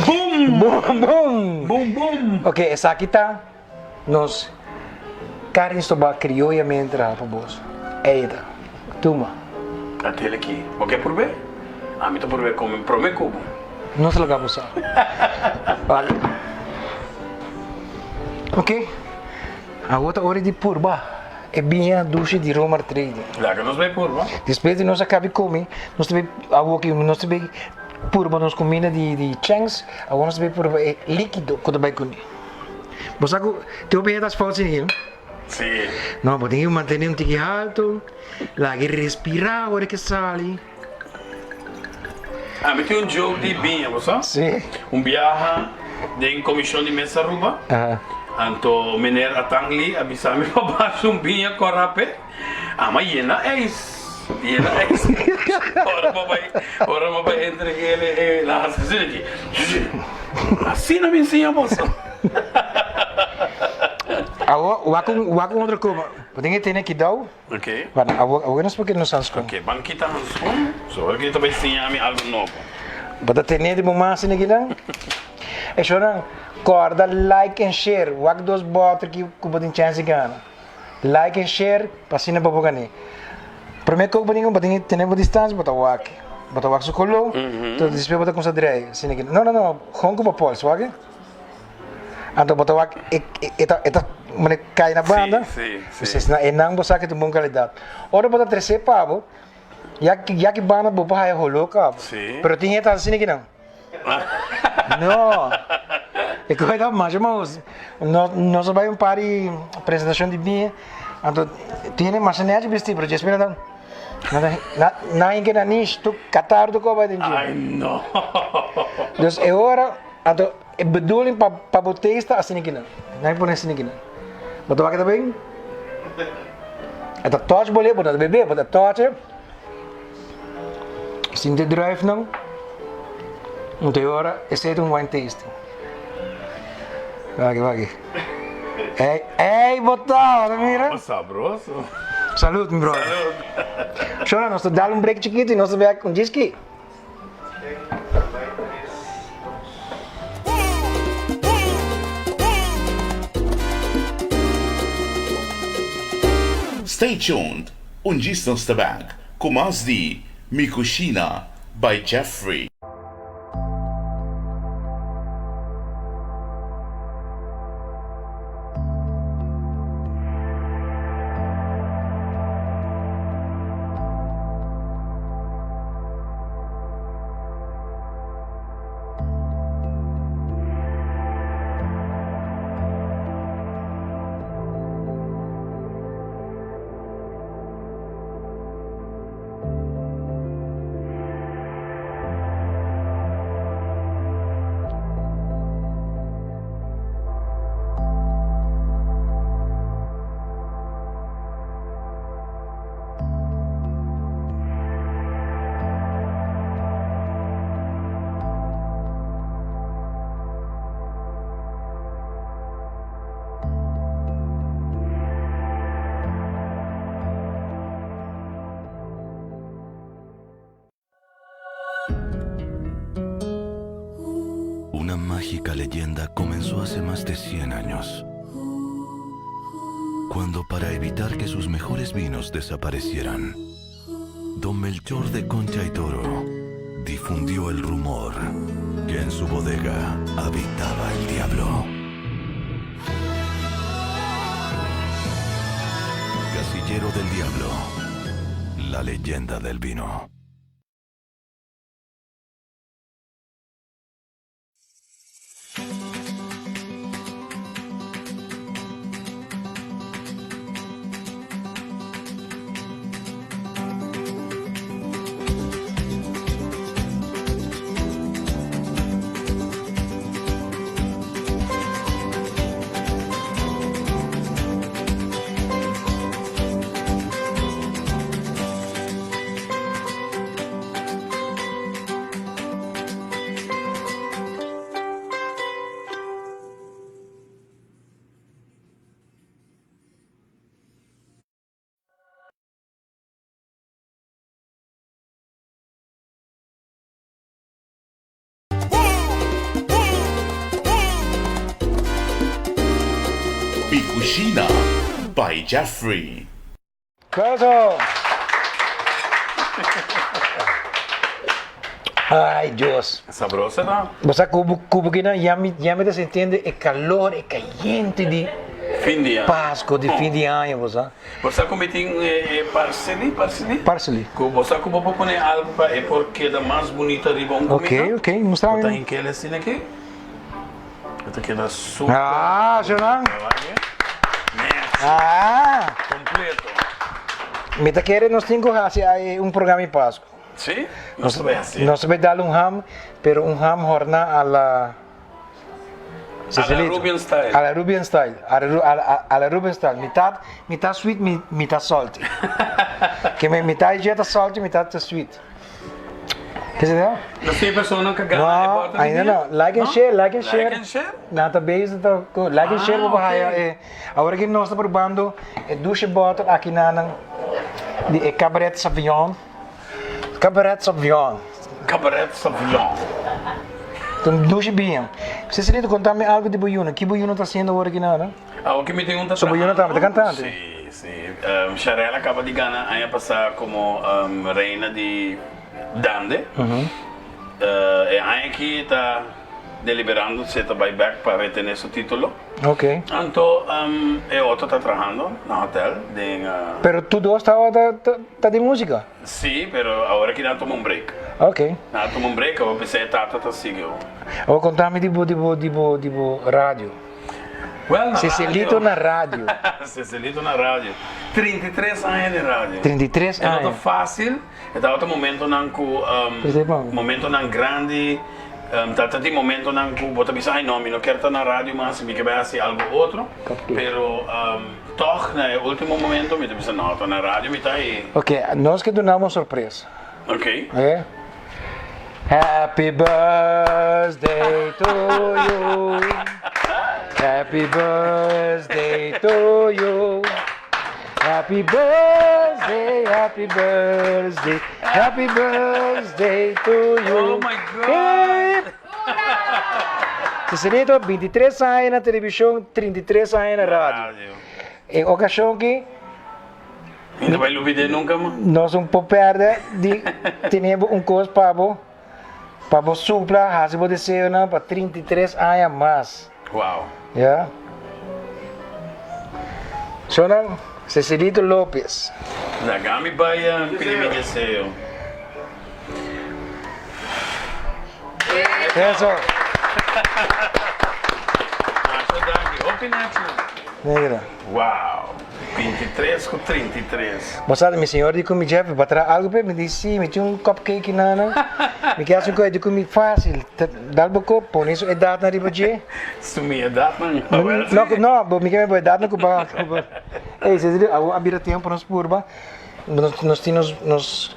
Boom! Boom, boom! Boom, boom! Ok, esaki ta Nos carni stoba crioyamente traha pa bos. Ey ta. Tuma. Atel aki. Bo ke purbe? Ami ta purbe come prome cu bo. No ta laga bo sa. Wak. Ok. Awor ta ora di purba e biña dushi di Romar Trading. Laga nos bay purba. Despues di nos a cabi come, nos ta bay awor ki nos ta bay purba nos comida di di Cheng's, awor nos ta bay purba e likido cu ta bay cune. Bo sa ku te hopi hende ta sport sin him? Sí. No, bo tin ku mantené un tiki haltu, laga e respirá ora ke sali. Ami tin un joke di biña, bo sa? Sí. Un biaha den komishon di Mesa Aruba, anto meneer Atangli a bisa mi pa basha un biña kòrá p'e. Ama yena ijs, yena ijs. Ora bo bai, ora bo bai entreg'é e la hasi asina aki. Asina mi nsiña boso. Awor, wak un, wak un otro kos. Bo tin ke tene kidou. Ok. Bueno, awor, awor nos por kita nos hanskun. Ok, ban kita hanskun. So, awor ki ta bai siña mi algo nobo. Bo ta tene di bo man asina kinan? E shownan, kòrda like en share. Wak dos bòter ki ku bo tin chèns di gana. Like en share pa asina bo por gané. Prome kos bo tin bo tin tene bo distancia bo ta wak. Bo ta wak su koló, entonces despues bo ta kumsa drei asina ki. No no no, hon ku bo pols, wak. Anto bo ta wak e e ta e ta mane kai na banda. Si, si, si. Entonces enan bo sa ke tin bon kalidat. Ora bo ta trese pa bo, ya ya ki banda bo por haya holó kaba. Si. Pero tin hende ta hasi asina ki nan. No, e koe ta masha mahos. Nos a bai un par di presentacion di biña, anto tin hende masha nechi bisti, pero dje spera nan nan hinka nan nish tur katar tur koe bai den dje. Ay no. Dus e ora, anto e bedoeling pa pa bo taste ta asina kinan, nan a pone asina kinan. Bo ta wak ta bin? E ta touch bo lep, bo ta bebe, bo ta touch e. Sinti e druifnan. Anto e ora esei ta un wine tasting. Wak, wak. Ey, ey bo ta, bo ta mira? Oh, sabroso. Salud, mi brother. Salud. Shona, nos ta dal un break chikito y nos ta bek un djiski. Stay tuned, un djis nos ta bek ku mas di Mi Cushina by Jeffrey. Una mágica leyenda comenzó hace más de 100 años. Cuando para evitar que sus mejores vinos desaparecieran, Don Melchor de Concha y Toro difundió el rumor que en su bodega habitaba el diablo. Casillero del Diablo, la leyenda del vino. Mi Cushina by Jeffrey. Koso! Ay Dios. Sabroso no? Bo sa ku ku bo kina ya mi ya mi ta sintiendo e calor, e cayente di Fin di aña. Pasco, di fin di aña, bo sa. Bo sa ku mi tin e parsley, parsley? Parsley. Ku bo sa ku bo por pone algu pa e por keda mas bunita riba un kumida? Ok, ok, mustra mi. Bo ta hinkel asina aki. E ta keda super. Ah, Jonan. Merci. Ah. Completo. Mi ta kere nos tin ku hasi un programa di Pasco. Si, nos ta bai hasi. Nos ta bai dal un ham, pero un ham horna a la A la Rubian style. A la Rubian style. A la, a la Rubian style. Mitad, mitad sweet, mitad salty. Ke me mitad dje ta salty, mitad ta sweet. Ke se da? No tin persona ku gana e bòter No, ainda no. Like and share, like and share. Like and share? Nan ta bezig ta ku like and share bo por haya e. Awor aki nos ta probando e dushe bòter aki na nan di e Cabaret Sauvignon. Cabaret Sauvignon. Cabaret Sauvignon. Ta un dushi biña. Cecilito, konta mi algu di bo yuna. Ki bo yuna ta hasiendo awor aki na? Awor ki mi tin un ta So bo yuna tambe ta kantante? Si, si. Sharel a kaba di gana aña pasá komo reina di Dande. E aña aki ta deliberando si e ta bai bek pa retené su título. Ok. Anto e otro ta trahando na hotel den. Pero tur dos tabata ta den musica? Si, pero awor aki nan a tuma un break. Ok. Nan a tuma un break, awor p'esei e tata ta sigui awor. Awor konta mi di bo di bo di bo di bo radio. Well, na radio. Cecilito na radio. Cecilito na radio. 33 aña den radio. 33 aña. E no ta facil. E tabata momentonan ku momentonan grandi, ta tin momentonan ku bo ta bisa ay no mi no kier ta na radio mas mi ke bai hasi algo otro, pero. Tòg na e último momento mi ta bisa no, ta na radio mi ta i. Ok, nos ke duna bo un sorpresa. Ok. Ok. Happy birthday to you. Happy birthday to you. Happy birthday, happy birthday, happy birthday to you. Oh my God! Cecelito, 23 aña na televishon, 33 aña na radio. Radio. E okashon ki Mi no bai lubid'é nunka mas. Nos un por pèrdè di tene bo un kos pa bo, pa bo supla, hasi bo deseonan pa 33 aña mas. Wow. Ya. Shownan, Cecilito Lopez. Laga mi bai pidi mi deseo. Eso. Masha danki. Hopi nechi. Mira. Wow. 23 ku 33. Bo sa mi señor di ku mi Jeffrey bo a traha algu p'e? Mi di si, mi tin un cupcake nana. Mi ke hasi un kos di ku mi fácil. Dal bo kop, pone su edatnan riba dje. Su mi edatnan? Awel si. No, no, bo mi ke mi bo edatnan ku ba. Ey, Cecilio, awor a bira tempo nos purba. Nos nos tin nos nos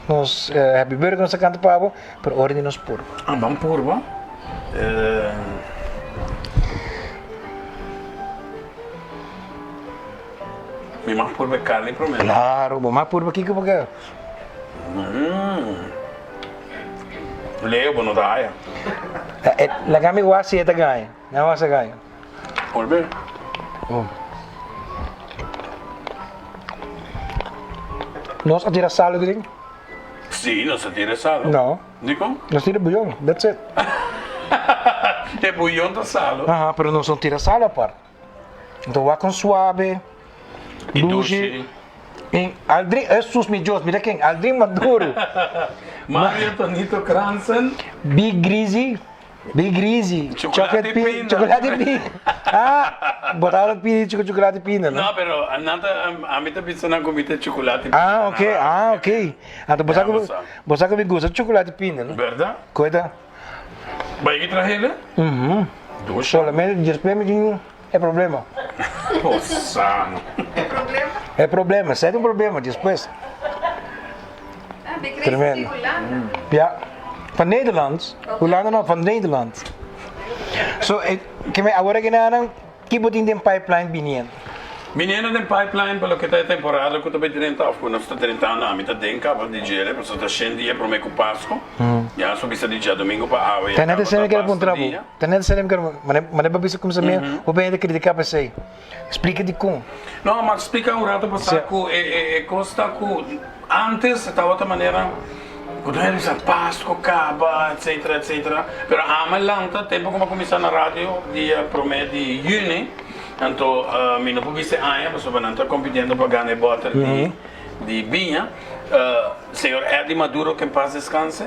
nos happy birthday ku nos a kanta pa bo, pero ora di nos purba. Ah, ban purba. Mi mag purba e karni promé? Klaro, bo mag purba kiko bo ke. Leo, bo no ta haya. Laga mi wak si e ta gaña. Laga mi wak si e ta gaña. Purba. Nos a tira salo den? Sí, nos a tira salo. No. Dikon? Nos tira buyon, that's it. E buyon ta salo. Aha, pero nos no tira salo apart. Enton wak con suave, Y dushi. dushi. En Aldrin, esus mi Dios, mira ken, Aldrin Maduro. Mario Tonito Kransen. Big Greasy, Big Greasy, Chocolate chocolate pi, pinda. chocolate pi. Ah, bo tabata pidi choco chocolate pinda, no? No, pero nan ta, ami ta bisa nan ku mi ta chocolate pinda. Ah, ok, ah, ok. Anto bo sa ku, Ya, bo sa. bo sa ku mi gusta chocolate pinda, no? Berda? Koe ta? Bai ki trahele? Mhm. Dusha. Solamente despues mi tin e problema. Posano. E problema? E problema, sete un problema despues. Ah, mi crees Tremendo. di Hulanda. Ja, van Nederland. Hulanda no, van Nederland. So, eh, ke me awor aki nan, ki bo tin den pipeline biniendo? Biniendo den pipeline pa loke ta e temporada ku ta bai drenta òf ku nos ta drentando, ami ta den kaba di djele pasobra ta shen dia promé ku Pasku. Ya so bisa di djadomingo pa awe ya Ta net kaba esei ta mi ker basta puntra bo. dia. Ta net esei mi ker, mane mane bo bisa kumsa mi, hopi hende kritika pa esei. Splika dikon. No, ma splika un rato pasá Sí. ku e e e kos ta ku antes e tabata manera ku tur hende bisa Pasku kaba etsetera etsetera, pero ami a lanta tempu ku mi a kuminsá na radio dia promé di yüni, anto mi no por bisa e aña pasobra nan ta kompitiendo pa gana e bòter di di biña. Señor Eddy Maduro que en paz descanse,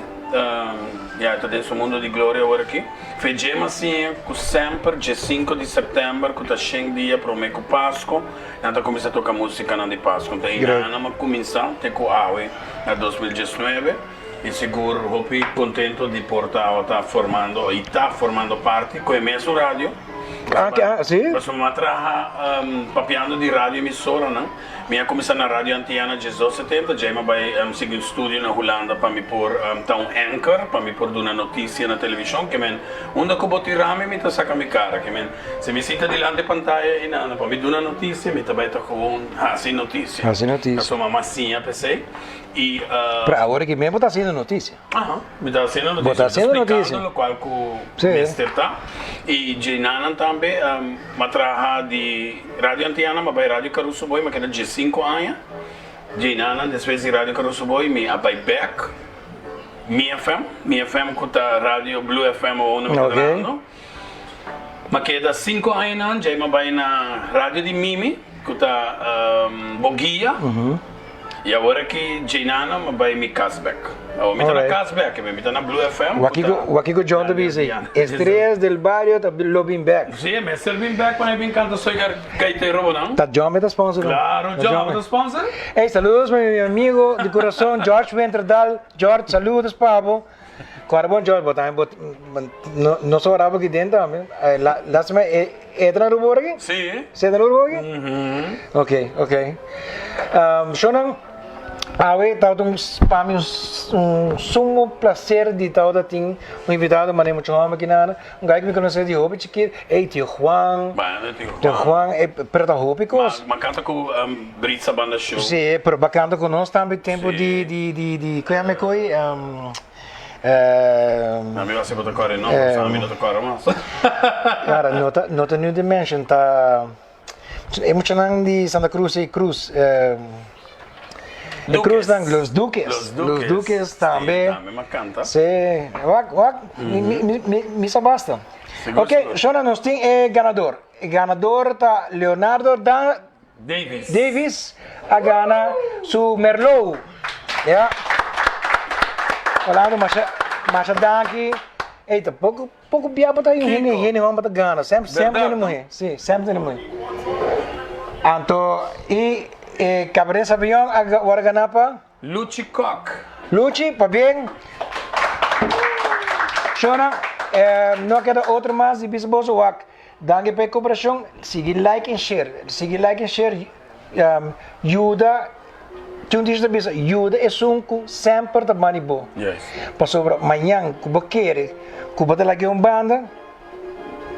ya e ta den su mundo di gloria awor aki. Fe dje masiña cu semper dje cinco di september cu ta shen dia prome cu Pasco nan ta cuminsa toca musicanan di Pasco. Enton e aña a cuminsa te cu awe na 2019 y sigur hopi contento di por ta formando y ta formando parti cu e mesun radio. Ah, ke, ah, si? Pasobra mi a traha papiando di radio emisoranan. Mi a kuminsá na Radio Antiana diesdos setenta, djei mi a bai sigui un studio na Hulanda pa mi por ta un anchor, pa mi por duna notisia na televishon. Ke men, unda ku bo tira mi, mi ta saka mi kara. Ke men, si mi sinta dilanti pantaya i nada, pa mi duna notisia, mi ta bai ta gewoon hasi notisia. Hasi notisia. Pasobra mi a siña p'esei. I. Pero awor aki mes bo ta hasiendo notisia. Aha, mi ta haciendo noticia. Bo ta haciendo Mi ta noticia. explicando locual cu Sí. mester ta. Y djenanan tambe, m'a traha di Radio Antiana, m'a bay Radio Caruso Boy, m'a keda diescinco aña. Djenanan, despues di Radio Caruso Boy, mi a bay bek Mi FM, Mi FM cu ta Radio Blue FM awor unda mi ta Ok. trahando. M'a keda cinco añanan, djei m'a bay na Radio di Mimi, cu ta Boguia. Y awor aki djeinana m'a bay mi cas bek. Awor mi ta na cas bek, mi ta na Blue FM. Wakiko, wakiko John ta bisa, Estrellas del Barrio ta lo bin bek. Si, e mester bin bek pa e bin canta Soy Gaitero bo nan. Ta John mi ta sponsor. Claro, John ta sponsor. Ey, saludos pa mi amigo di corazon George Winterdal. George, saludos pa bo. Kòrda bon Joy, bo tambe bo no no sobra bo aki den tambe. Lástima e e ta na Aruba ora aki? Sí. Si e ta na Aruba ora aki? Ok, ok. Shownan, awe tabata un pa mi un sumo placer di tabata tin un invitado manera mucho hòmber aki nan. Un guy ku mi konosé di hopi chikit, ey tio Juan. Banda tio Juan. Tio Juan, e pero ta hopi kos. Ma kanta ku Britsa banda show. Sí, pero ba kanta ku nos tambe tempu di di di di ku yama e koi? Na mi wak si bo ta kòrda e nòmber, pasobra ami no ta kòrda mas. Ara, no ta no ta New Dimension, ta e muchanan di Santa Cruz ei, Cruz. E Cruz nan, Los Duques. Los Duques. Los Duques tambe. Sí, tambe m'a canta. Sí, wak, wak, mi, mi, mi, mi sa basta. Sigur, Ok, sigur. Shona, nos tin e ganador. E ganador ta Leonardo da Davis. Davis a gana su Merlot. Ja. Orlando, masha, masha danki. Ey, ta poco, poco bia bo ta hay un hende, Kiko? hende homber ta gana. Semper, semper Berdad, hende no? muhe. Sí, semper hende muhe. Anto, y e Cabernet Sauvignon a ga- worde gana pa? Luchi Kok. Luchi, pabien. Shona, eh, no a keda otro mas di bisa boso wak. Danki pa e koperashon. Sigui like en share. Sigui like en share. Um, yuda, tin un dicho ta bisa, yuda esun ku semper ta bani bo. Yes. Pasobra mañan ku bo kere ku bo ta laga un banda,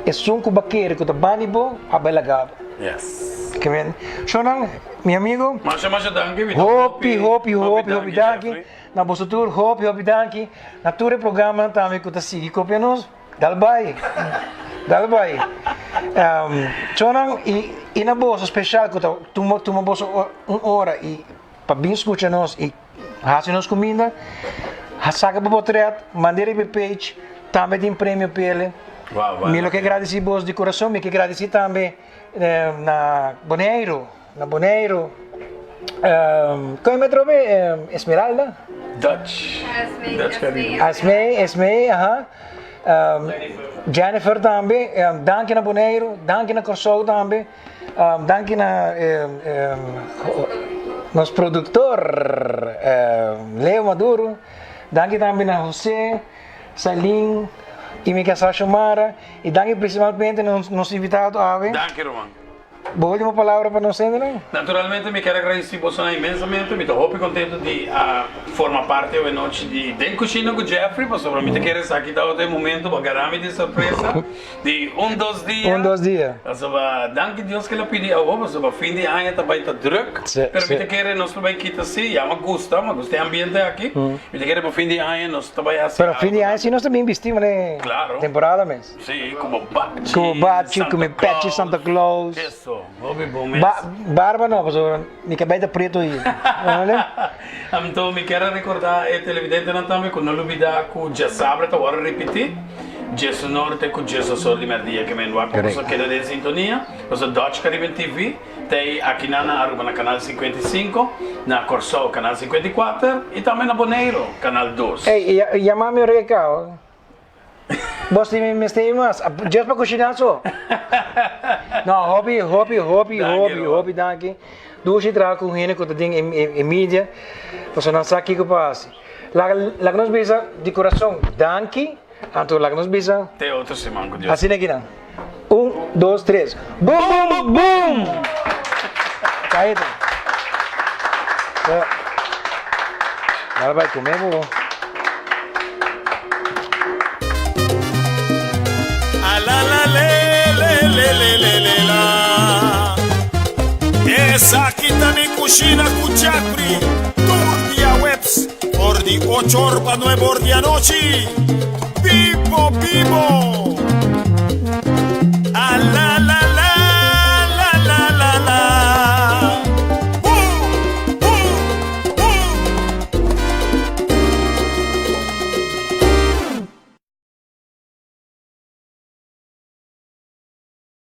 esun ku bo kere ku ta bani bo, a bai laga bo. Yes. Ke men, shownan, mi amigo. Masha masha danki, mi ta Hopi, hopi, hopi, hopi danki. Jeffrey. Na boso tur, hopi, hopi danki. Na tur e programanan tambe ku ta sigui kopia nos. Dal bai, dal bai. Chonan i i na boso special ku ta tuma tuma boso un ora i pa bin skucha nos i hasi nos kuminda, saka bo potret, manda riba e page, tambe tin premio p'ele. Mi lo ke gradisí boso di kurason, mi ke gradisí tambe na Boneiru. Na Boneiru, kon e metro be? Esmeralda? Dutch. Dutch Caribbean. Esmee, Esmee, aha. Jennifer tambe. Danki na Boneiru, danki na Kòrsou tambe. Danki na nos produktor Leo Maduro. Danki tambe na Jose, Sailin i mi kasá Shomara. I danki prinsipalmente na nos invitado awe. Danki ruman. Bo ultimo palabra pa nos hendenan? Naturalmente mi kier a gradeci bosonan inmensamente, mi ta hopi contento di a forma parti awe nochi di Den Cushina cu Jeffrey, pasobra mi ta kere esaki tabata e momento pa gara mi di sorpresa di un dos dia. Un dos dia. Pasobra danki Dios ke el a pidi awo, pasobra fin di aña ta bay ta druk, Si, pero mi si. ta kere nos lo bay kita si, ya mi a gusta, mi a gusta e ambiente aki, mi ta kere pa fin di aña nos ta bay haci Pero fin di algo aña si nos ta bin bisti manera Claro. temporada mes. Sí, ku bo bachi. Ku bo bachi, ku mi pechi Santa Claus. Eso, hopi bon mes. Ba, barba no, pasobra mi kabei ta preto ahi. Anto mi kier a rekordá e televidentenan tambe ku no lubidá ku djasabra ta wòrdu ripití, djesnor te ku djesosor di mèrdia ke men wak pa boso keda den sintonia. Pasobra Dutch Caribbean TV ta ei akinan na Aruba na kanal 55, na Kòrsou kanal 54 i tambe na Boneiru kanal dos. Ey, yama mi ora ke kaba. Bos tin mi mester i mas. Just pa kushiná so. No, hopi, hopi, hopi, hopi, hopi danki. Dushi traha ku hende ku ta den e media, pasobra nan sa kiko pa hasi. Laga, laga nos bisa di kurason danki, anto laga nos bisa. Te otro siman ku Dios. Asina kinan. Un, dos, tres. Bum, bum, bum, bum! Kaita. Dale bai come bo. A la la le le le le le le la. Esaki ta mi kushina ku Jeffrey tur dia weps for di ocho or pa nuebe or di anochi.